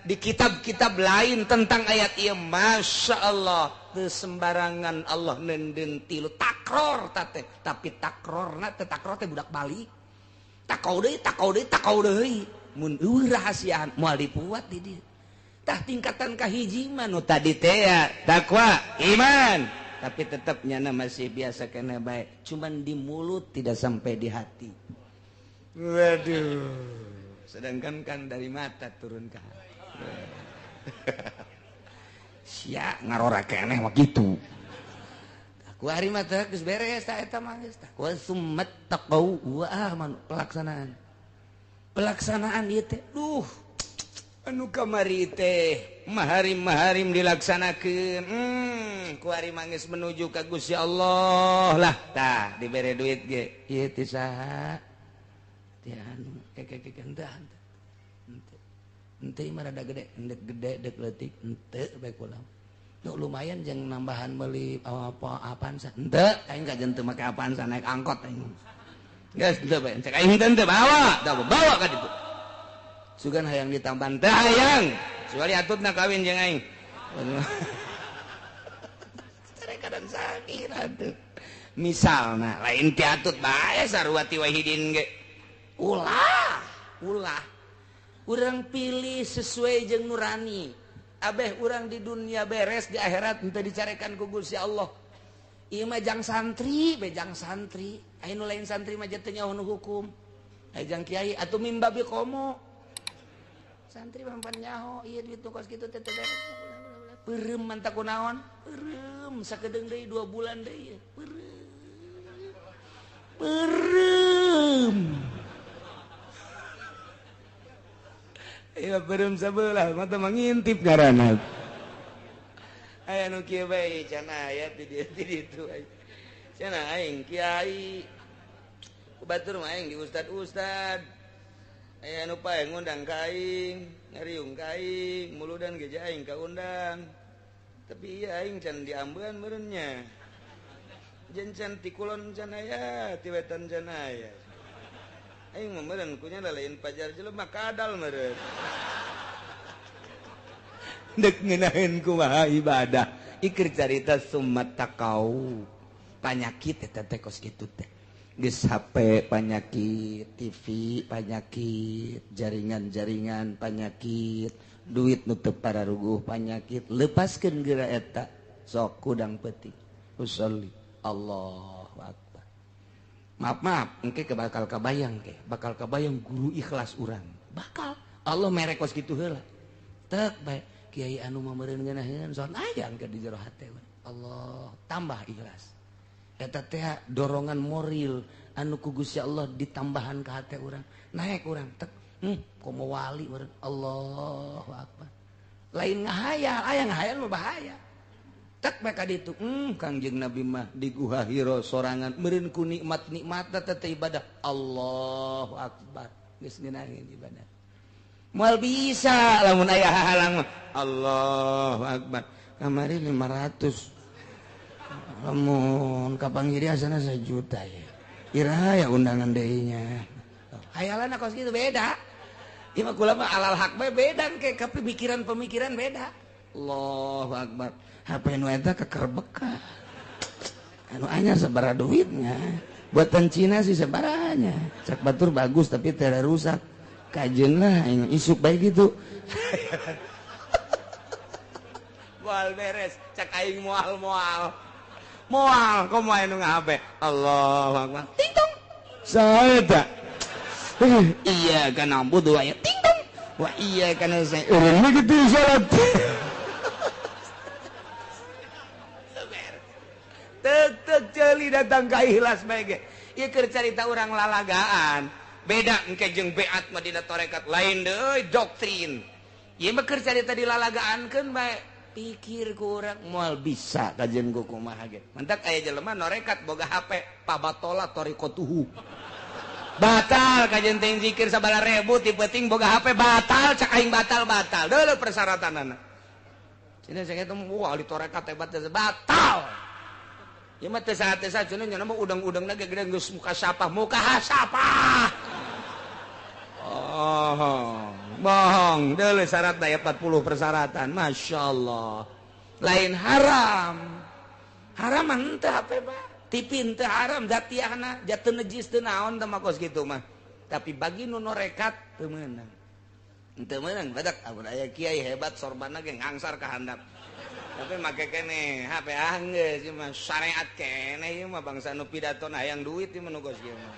di kitab-kitab lain tentang ayat ieu, Masya Allah, teu sembarangan Allah neundeun tilu takror teh, tapi takrorna teh takror teh budak balik. Takau deui, takau deui, takau deui. Mun eueuh rahasiaan moal dipuat di dieu. Tah tingkatan kahiji mah nu tadi teh ya takwa iman, tapi tetap nyana masih biasa kena baik, cuman di mulut tidak sampai di hati. Waduh, sedangkan kan dari mata turun ke hati. Sia ngarora keneh mah kitu. Ku hari mah teh geus beres ta eta mah geus tah. Wa summat taqau wa amanu, pelaksanaan. Pelaksanaan ieu teh duh anu kamari teh maharim-maharim dilaksanakeun. Ku ari mah geus menuju ka Gusti Allah lah tah dibere duit ge. Ieu teh saha? Teh anu keke henteu henteu. Henteu mah rada gede, endek gede dek leutik henteu bae kula. Nu lumayan jeung nambahan meuli apa apaan sa. Henteu aing ka jeung teu make apaan sa naik angkot aing. Geus henteu bae cek aing henteu bawa, tah bawa ka ditu. Sugan hayang ditambahan teh hayang. Kecuali atutna kawin jeung aing. Carekan sakit atuh. Misalna lain ti atut bae sarua ti wahidin ge. Ulah, ulah. Urang pilih sesuai jeung nurani. Abeh urang di dunia beres, di akhirat henteu dicarekan ku Gusti Allah. Ieu mah jang santri, be jang santri. Aya nu lain santri mah teu nyaho nu hukum. Aya jang kiai atuh mimbabi komo. Santri mah pan nyaho, ieu duit nu kos kitu teh teu beres. Peureum mantap kunaon? Peureum sakedeung deui 2 bulan deui. Peureum. Peureum. Iya peureum sabelah mata mangintip ngaranna. Aya nu kieu bae cenah aya di dieu di ditu. Cenah aing kiai. Ku batur mah aing di ustad-ustad. Aya nu pae ngundang ka aing, ngariung ka aing, muludan ge aing kaundang. Tapi ieu aing can diambean meureun nya. Jeung can ti kulon can aya, ti wetan can aya. Aing mah meureun kunya lain pajar jelema kadal meureun. Deuk ngeunaheun kumaha ibadah. Ikir carita summat taqau. Panyakit eta teh kos kitu teh. Geus HP panyakit, TV panyakit, jaringan-jaringan panyakit, duit nu teu pararuguh panyakit, lepaskeun geura eta sok kudang peuting. Usolli Allahu akbar. Maaf maaf, engke bakal kabayang ke, bakal kabayang guru ikhlas urang. Bakal Allah mere kos kitu heula. Tek bae kiai anu mah meureun ngeunaheun son aya engke di jero hate. Allah tambah ikhlas. Eta teh dorongan moral anu ku Gusti Allah ditambahan ka hate urang. Naik urang tek, komo wali meureun. Allahu akbar. Lain ngahayal, aya ngahayal mah bahaya. Tek bae ka ditu, Kangjeng Nabi mah di Guha Hira sorangan meureun ku nikmat-nikmatna teh ibadah. Allahu akbar. Geus ngeunaheun ibadah. Moal bisa lamun aya hahalang mah. Allahu akbar. Kamari 500. Lamun kapanggiri asana 1 juta ya. Ira ya undangan deui nya. Hayalan kos kitu beda. Ieu mah kula mah alal hak bae beda ke pemikiran-pemikiran beda. Allahu akbar. HP nu eta kekerbeka. Anu anyar sabaraha duitnya. Buatan Cina sih sabarahanya. Cak batur bagus tapi teu rusak. Kajeun lah aing isuk bae gitu. Moal beres cak aing moal moal. Moal komo aya nu ngahape. Allahu akbar. Ting tong. Saha eta? Iya kana budu aya ting tong. Wa iya kana saya. Urang kitu salat. Tek ceuli datang ka ikhlas bae ge. Ieu keur carita urang lalagaan. Beda engke jeung beat mah dina tarekat lain deui doktrin. Ieu mah keur carita dilalagaankeun bae. Pikir ku urang moal bisa kajian ku kumaha ge. Mantak aya jelema norekat boga HP pabatola tariqatuhu. Batal kajian teh zikir sabala ribu ti peuting boga HP batal cak aing batal-batal. Deuleu persyaratanana. Cenah saya teh wah ahli tarekat hebat batal. Ya mah teu saha-teu cenah nya mah udang-udangna ge gede geus muka sapah, muka hasapah. Oh, bohong. Deuleu syaratna ya 40 persyaratan. Masyaallah. Lain haram. Haram mah henteu HP mah. TV henteu haram zatiahna, jatuh najis teu naon teh mah kos kitu mah. Tapi bagi nu norekat teu meunang. Henteu meunang badak amun aya kiai hebat sorbanna ge ngangsar ka handap. Tapi make kene HP anggeus ieu mah syariat kene ieu mah bangsa nu pidato hayang duit ieu mah nu kos kieu mah.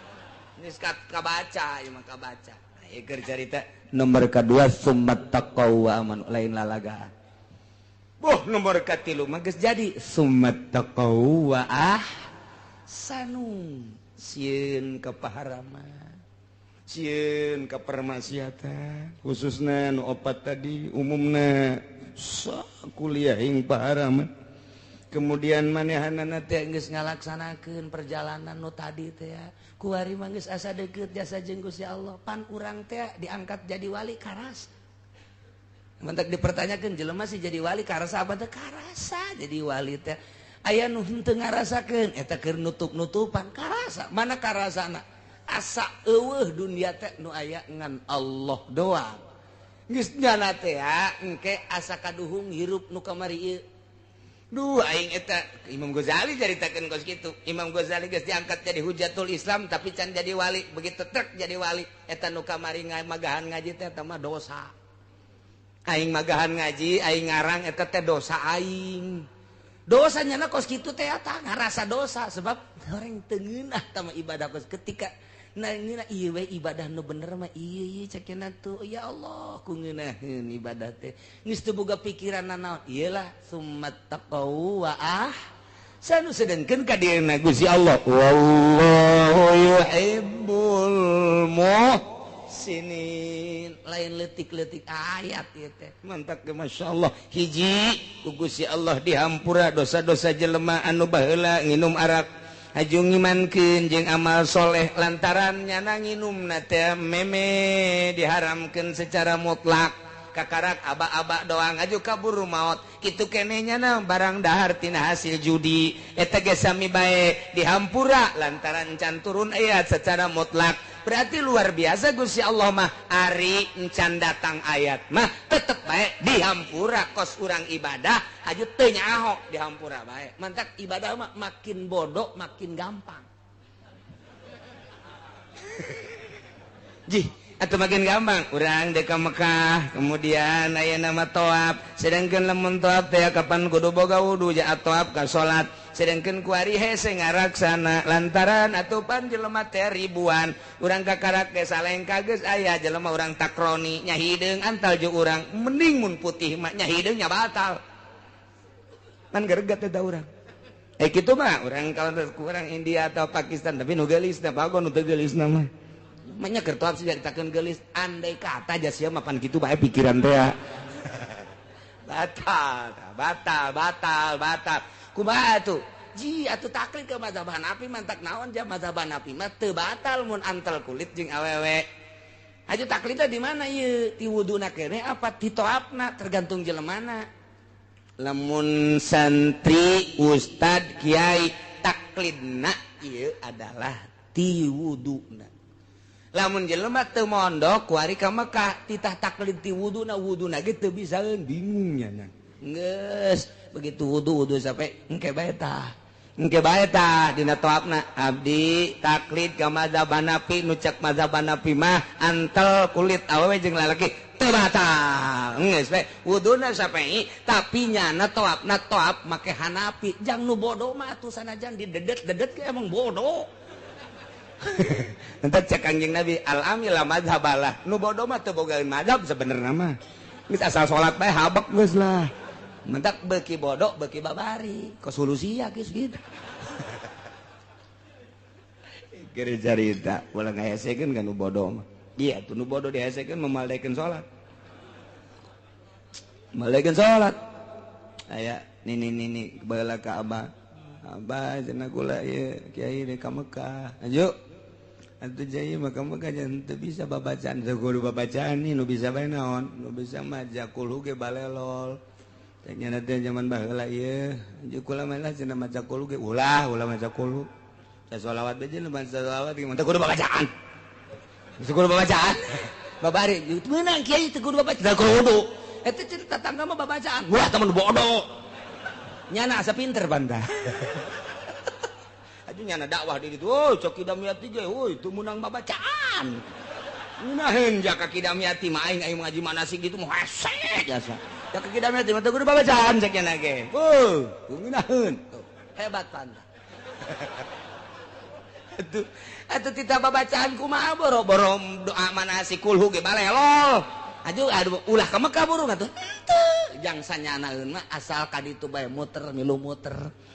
Geus kabaca ieu mah kabaca. Nah, ieu keur carita nomor kadua summat taqaw wa amanu lain lalagaan. Boh nomor katilu mah geus jadi summat taqaw wa ahsanu. Sieun ka paharaman. Sieun ka permaksiatan, khususna nu opat tadi umumna kuliah ing paharaman. Kemudian manehanana teh geus ngalaksanakeun perjalanan nu tadi teh kuari mah geus asa deukeut jasa jeung Gusti Allah pan urang teh diangkat jadi wali karasa. Mantak dipertanyakeun jelema sih jadi wali karasa apa teh karasa jadi wali teh aya nu henteu ngarasakeun eta keur nutup-nutupan karasa mana karasana asa eueuh dunia teh nu aya ngan Allah doang. Geus nyana teh engke asa kaduhung hirup nu kamari ieu. Duh aing eta Imam Ghazali caritakeun kos kitu. Imam Ghazali geus diangkat jadi hujatul Islam tapi can jadi wali, begitu trek jadi wali eta nu kamari magahan ngaji teh eta mah dosa. Aing magahan ngaji, aing ngarang eta teh dosa aing. Dosa nyana kos kitu teh eta ngarasa dosa sebab orang teu ngeunah tah mah ibadah kos ketika nah ini iya we ibadah nu bener mah iya iya cekena tuh ya Allah ku ngeunaheun ibadah teh geus teu boga pikiran nanaon iyalah summat taqaw wa ahsanu sedengkeun ka dieuna Gusti Allah wallahu yuhibbul muhsinin lain leutik-leutik ayat ieu teh mantak ge masyaallah hiji ku Gusti Allah dihampura dosa-dosa jelema anu baheula nginum arak haju ngimankeun jeung amal soleh lantaran nyana nginumna teh meme diharamkeun secara mutlak kakarak aba-aba doang aju kaburu maot kitu keneh nyana barang dahar tina hasil judi eta ge sami bae dihampura lantaran can turun ayat secara mutlak berarti luar biasa Gusti Allah mah ari encan datang ayat mah tetep bae dihampura kos urang ibadah aju teu nyaho dihampura bae mantak ibadah mah makin bodoh makin gampang jih atau makin gampang urang dek ka Mekah kemudian aya nama toab sedangkan lamun toab teh kapan kudu boga wudu ja toab ka salat sedangkan kuari hese ngaraksana lantaran atupan jelema teh ribuan urang kakarak ge salengka geus aya jelema urang takroni nya hideung antal jeung urang mending mun putih mah nya hideung nya batal pan geregat eta urang kitu mah urang kalau kurang India atau Pakistan tapi nu geulisna bagon nu teu geulisna mah manya keur toab sih caritakeun geulis andai kata aja sia mapan kitu bae pikiran teh batal batal batal batal kumaha atuh ji atuh taklid ka mazhab Hanafi mantak naon ja mazhab Hanafi mah teu batal mun antel kulit jeung awewe aju taklidna di mana ieu ti wuduna keneh apa ti toabna tergantung jelemana lamun santri ustad kiai taklidna ieu adalah ti wuduna lamun jelema teu mondok kuari ka Mekah titah taklid ti wuduna wuduna ge teu bisaeun bingung nya geus begitu wudu wudu sampai engke bae tah engke bae tah dina toabna abdi taklid ka mazhab Hanafi nu cek mazhab Hanafi mah antel kulit awewe jeung lalaki Teu batal. Geus we wuduna Syafi'i tapi nyana toapna toap make Hanafi. Jang nu bodoh mah atuh sanajan didedet-dedet ge emang bodoh. Entar cek Kangjeng Nabi al-amil la mazhabalah. Nu bodoh mah teu bogaeun mazhab sebenarnya mah. Geus asal salat bae habek geus lah. Mentak beuki bodoh beuki babari. Kosolusi ya geus gitu. Keur carita ulah ngahesekeun ka nu bodoh mah. Iya tuh nu bodoh dihesekeun memalekeun salat. Malekeun salat. Aya nini nini baheula ka abah. Abah cenah kula ieu kiai deui ka Mekah. Aju. Atuh jaya mah ka Mekah jan teu bisa babacaan, teu kudu babacaan nih nu bisa bae naon? Nu bisa mah jakulhu ge balelol. Teh nya teh zaman baheula ieu. Aju kula mah lah cenah maca kulhu ge ulah ulah maca kulhu. Salawat bae jeung maca salawat ge teu kudu babacaan. Teu kudu babacaan. Babari meunang kiai teu kudu babacaan. Teu kudu. Eta cerita tetangga mah babacaan. Wah temen bodoh. Nyana asa pinter banda. Aju nyana dakwah di ditu. Oh, cok Kidamiyati ge, euy teu meunang babacaan. Ngeunaheun jaka Kidamiyati mah aing aing ngaji manasik gitu mah hese jasa. Jaka Kidamiyati mah teu kudu babacaan cek nyana ge. Heuh, ngeunaheun. Hebat banda. Atuh atuh tita babacaan kumaha boro-boro doa manasik kulhu ge balelol. Aduh, aduh ulah ka Mekah burung atuh. Henteu, jang sanyanaeun mah asal ka ditu bae muter milu muter,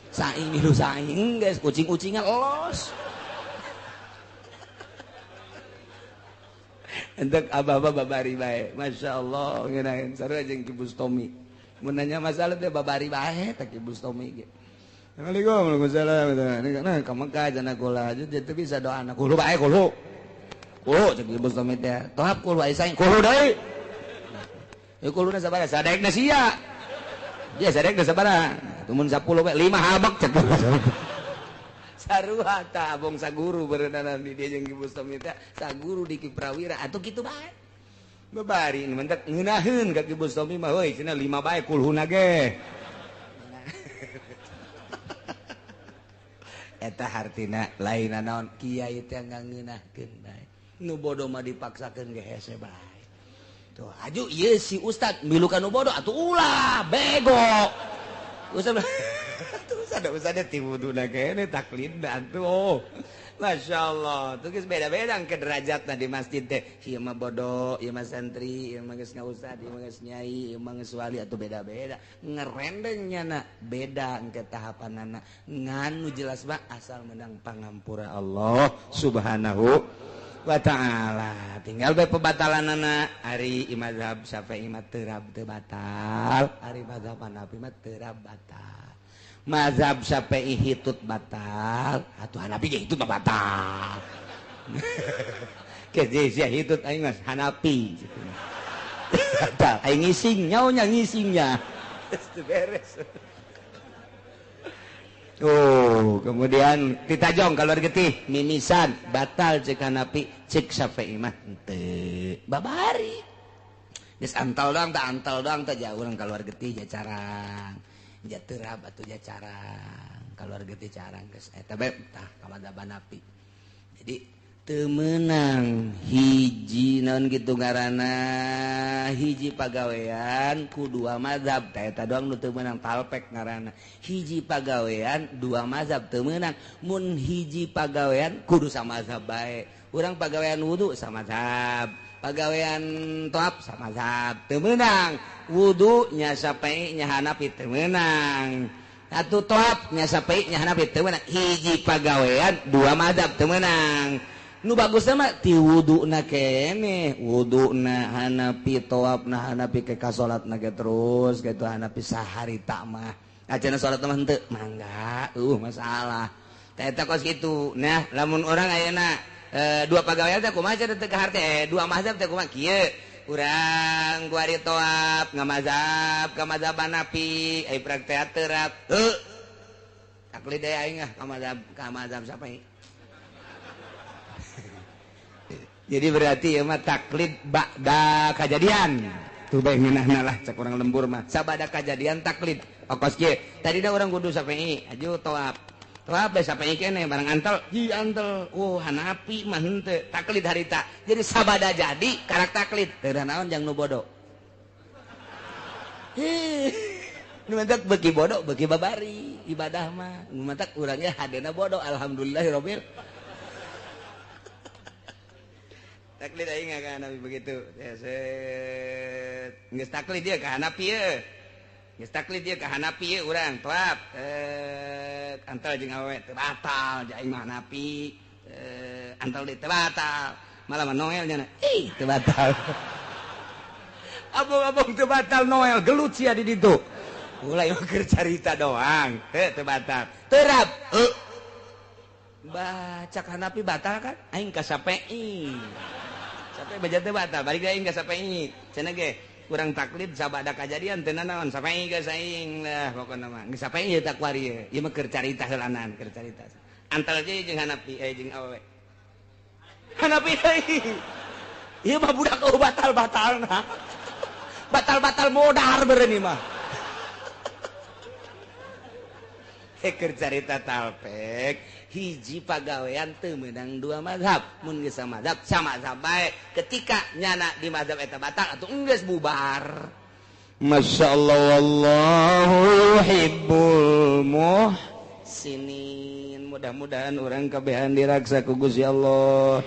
saing milu saing geus kucing-kucingan los. Entek abah-abah babari bae. Masyaallah ngeunaheun sarua jeung Ki Bustomi. Mun nanya masalah teh babari bae teh Ki Bustomi ge. Assalamualaikum warahmatullahi wabarakatuh. Nah, ka Mekah cenah kula aja teu bisa doa anak kulo bae kulo. Kulo cek Ki Bustomi teh. Tohap kulo aya saing kulo deui. Ya kuluna sabaraha sadaekna sia. Dia sadaekna sabaraha. Tumun 10 bae 5 habek cek. Sarua ta abong saguru berenang di dia jeung Ki Bustomi teh saguru di Ki Prawira atuh kitu bae. Babari mentek ngeunaheun ka Ki Bustomi mah heuy cenah 5 bae kulhuna ge. Eta hartina lain naon kiai teh ngangeunahkeun bae. Nu bodoh mah dipaksakeun ge hese bae. Tuh, aju ieu si ustad milu ka nu bodoh atuh ulah bego. Ustad atuh ustad ti wuduna kene taklidna atuh. Oh. Masyaallah, tuh geus beda-beda ke derajatna di masjid teh. Ieu mah bodoh, ieu mah santri, ieu mah geus ngaustad, ieu mah geus nyai, ieu mah geus wali atuh beda-beda. Ngerendeng nyana beda engke tahapanana. Ngan nu jelas mah asal menang pangampura Allah Subhanahu wa ta'ala. Tinggal bae pebatalanana ari mazhab Syafi'i mah terab teu batal, ari mazhab Hanafi mah terab batal. Mazhab Syafi'i hitut batal, atuh Hanafi ge hitut mah batal. Ke sia hitut aing mah Hanafi. Batal aing ngising nyaonya ngisingnya. Geus beres. Oh, kemudian ditajong keluar getih mimisan batal cek Hanafi cek Syafi'i mah henteu babari geus antal doang tah jauh urang keluar getih ja carang ja terab atuh ja carang keluar getih carang geus eta bae tah ka mazhab Hanafi. Jadi teu meunang hiji naon kitu ngaranna hiji pagawean ku dua mazhab tah eta doang nu teu meunang talpek ngaranna hiji pagawean dua mazhab teu meunang mun hiji pagawean kudu samazhab bae urang pagawean wudu samazhab pagawean toap samazhab teu meunang wudu nya Syafi'i nya Hanafi teu meunang atuh toap nya Syafi'i nya Hanafi teu meunang hiji pagawean dua mazhab teu meunang. Nu bagusna mah ti wuduna keneh, wuduna Hanafi, toapna Hanafi ke ka salatna ge terus kitu Hanafi saharita mah. Acan salat mah henteu, mangga, masalah. Tah eta kos kitu. Nah, lamun urang ayeuna dua pagawean teh kumaha cenah teu kaharte, dua mazhab teh kumaha kieu. Urang kuari toap ngamazhab ka mazhab Hanafi, ai praktek terap. Heuh. Taklid aing ah ka mazhab Syafi'i. Jadi berarti ya mah taklid ba'da kajadian. Tuh bae ngeunahna lah cek urang lembur mah. Sabada kajadian taklid. Okos kieu. Tadina urang kudu Syafi'i, aju toap. Tawaf bae sampai kene barang antel, hi antel. Oh, Hanafi mah henteu taklid harita. Jadi sabada jadi karak taklid. Teu naon jang nu bodoh. Hih, nu mantak beuki bodoh beuki babari ibadah mah. Nu mantak urangnya hadena bodoh alhamdulillahirabbil. Taklid aing ka Hanafi begitu. Ya set. Geus taklid dia ka Hanafi ye. Geus taklid dia ka Hanafi ye urang tawaf. Antal jeung awewe teu batal, aing mah Hanafi. Antal deui teu batal. Malah mah Noel nya. Ih, teu batal. Abong-abong teu batal Noel gelut sia di ditu. Mulai mah keur carita doang, heuh teu batal. Terap. Heuh. Baca Hanafi batal kan? Aing ka Syafi'i. Sampai baca teu batal, balik aing ka Syafi'i. Cenah ge kurang taklid sabada kajadian teu nanaon Syafi'i geus aing lah pokona mah. Geus Syafi'i ieu takwari ieu. Ieu mah keur carita heulanan, keur carita. Antal deui jeung Hanafi jeung awewe. Hanafi deui. Ieu mah budak eueuh batal-batalna. Batal-batal modar beureun ieu mah. Keur carita talpek hiji pagawean teu meunang dua mazhab mun geus samazhab samazhab bae ketika nyana di mazhab eta batal atuh enggeus bubar. Masyaallah wallahu yuhibbul muhsinin. Mudah-mudahan urang kabehan diraksa ku Gusti Allah,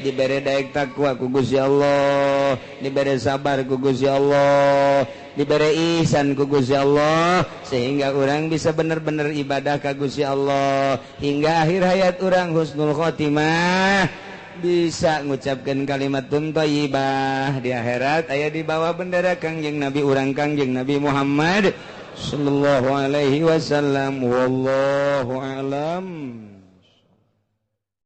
dibere daek takwa ku Gusti Allah, dibere sabar ku Gusti Allah, dibere ihsan ku Gusti Allah, sehingga orang bisa bener-bener ibadah ka Gusti Allah hingga akhir hayat orang husnul khotimah, bisa ngucapkan kalimat thayyibah di akhirat aya di bawah bendera Kangjeng Nabi urang Kangjeng Nabi Muhammad sallallahu alaihi wasallam. Wallahu alam.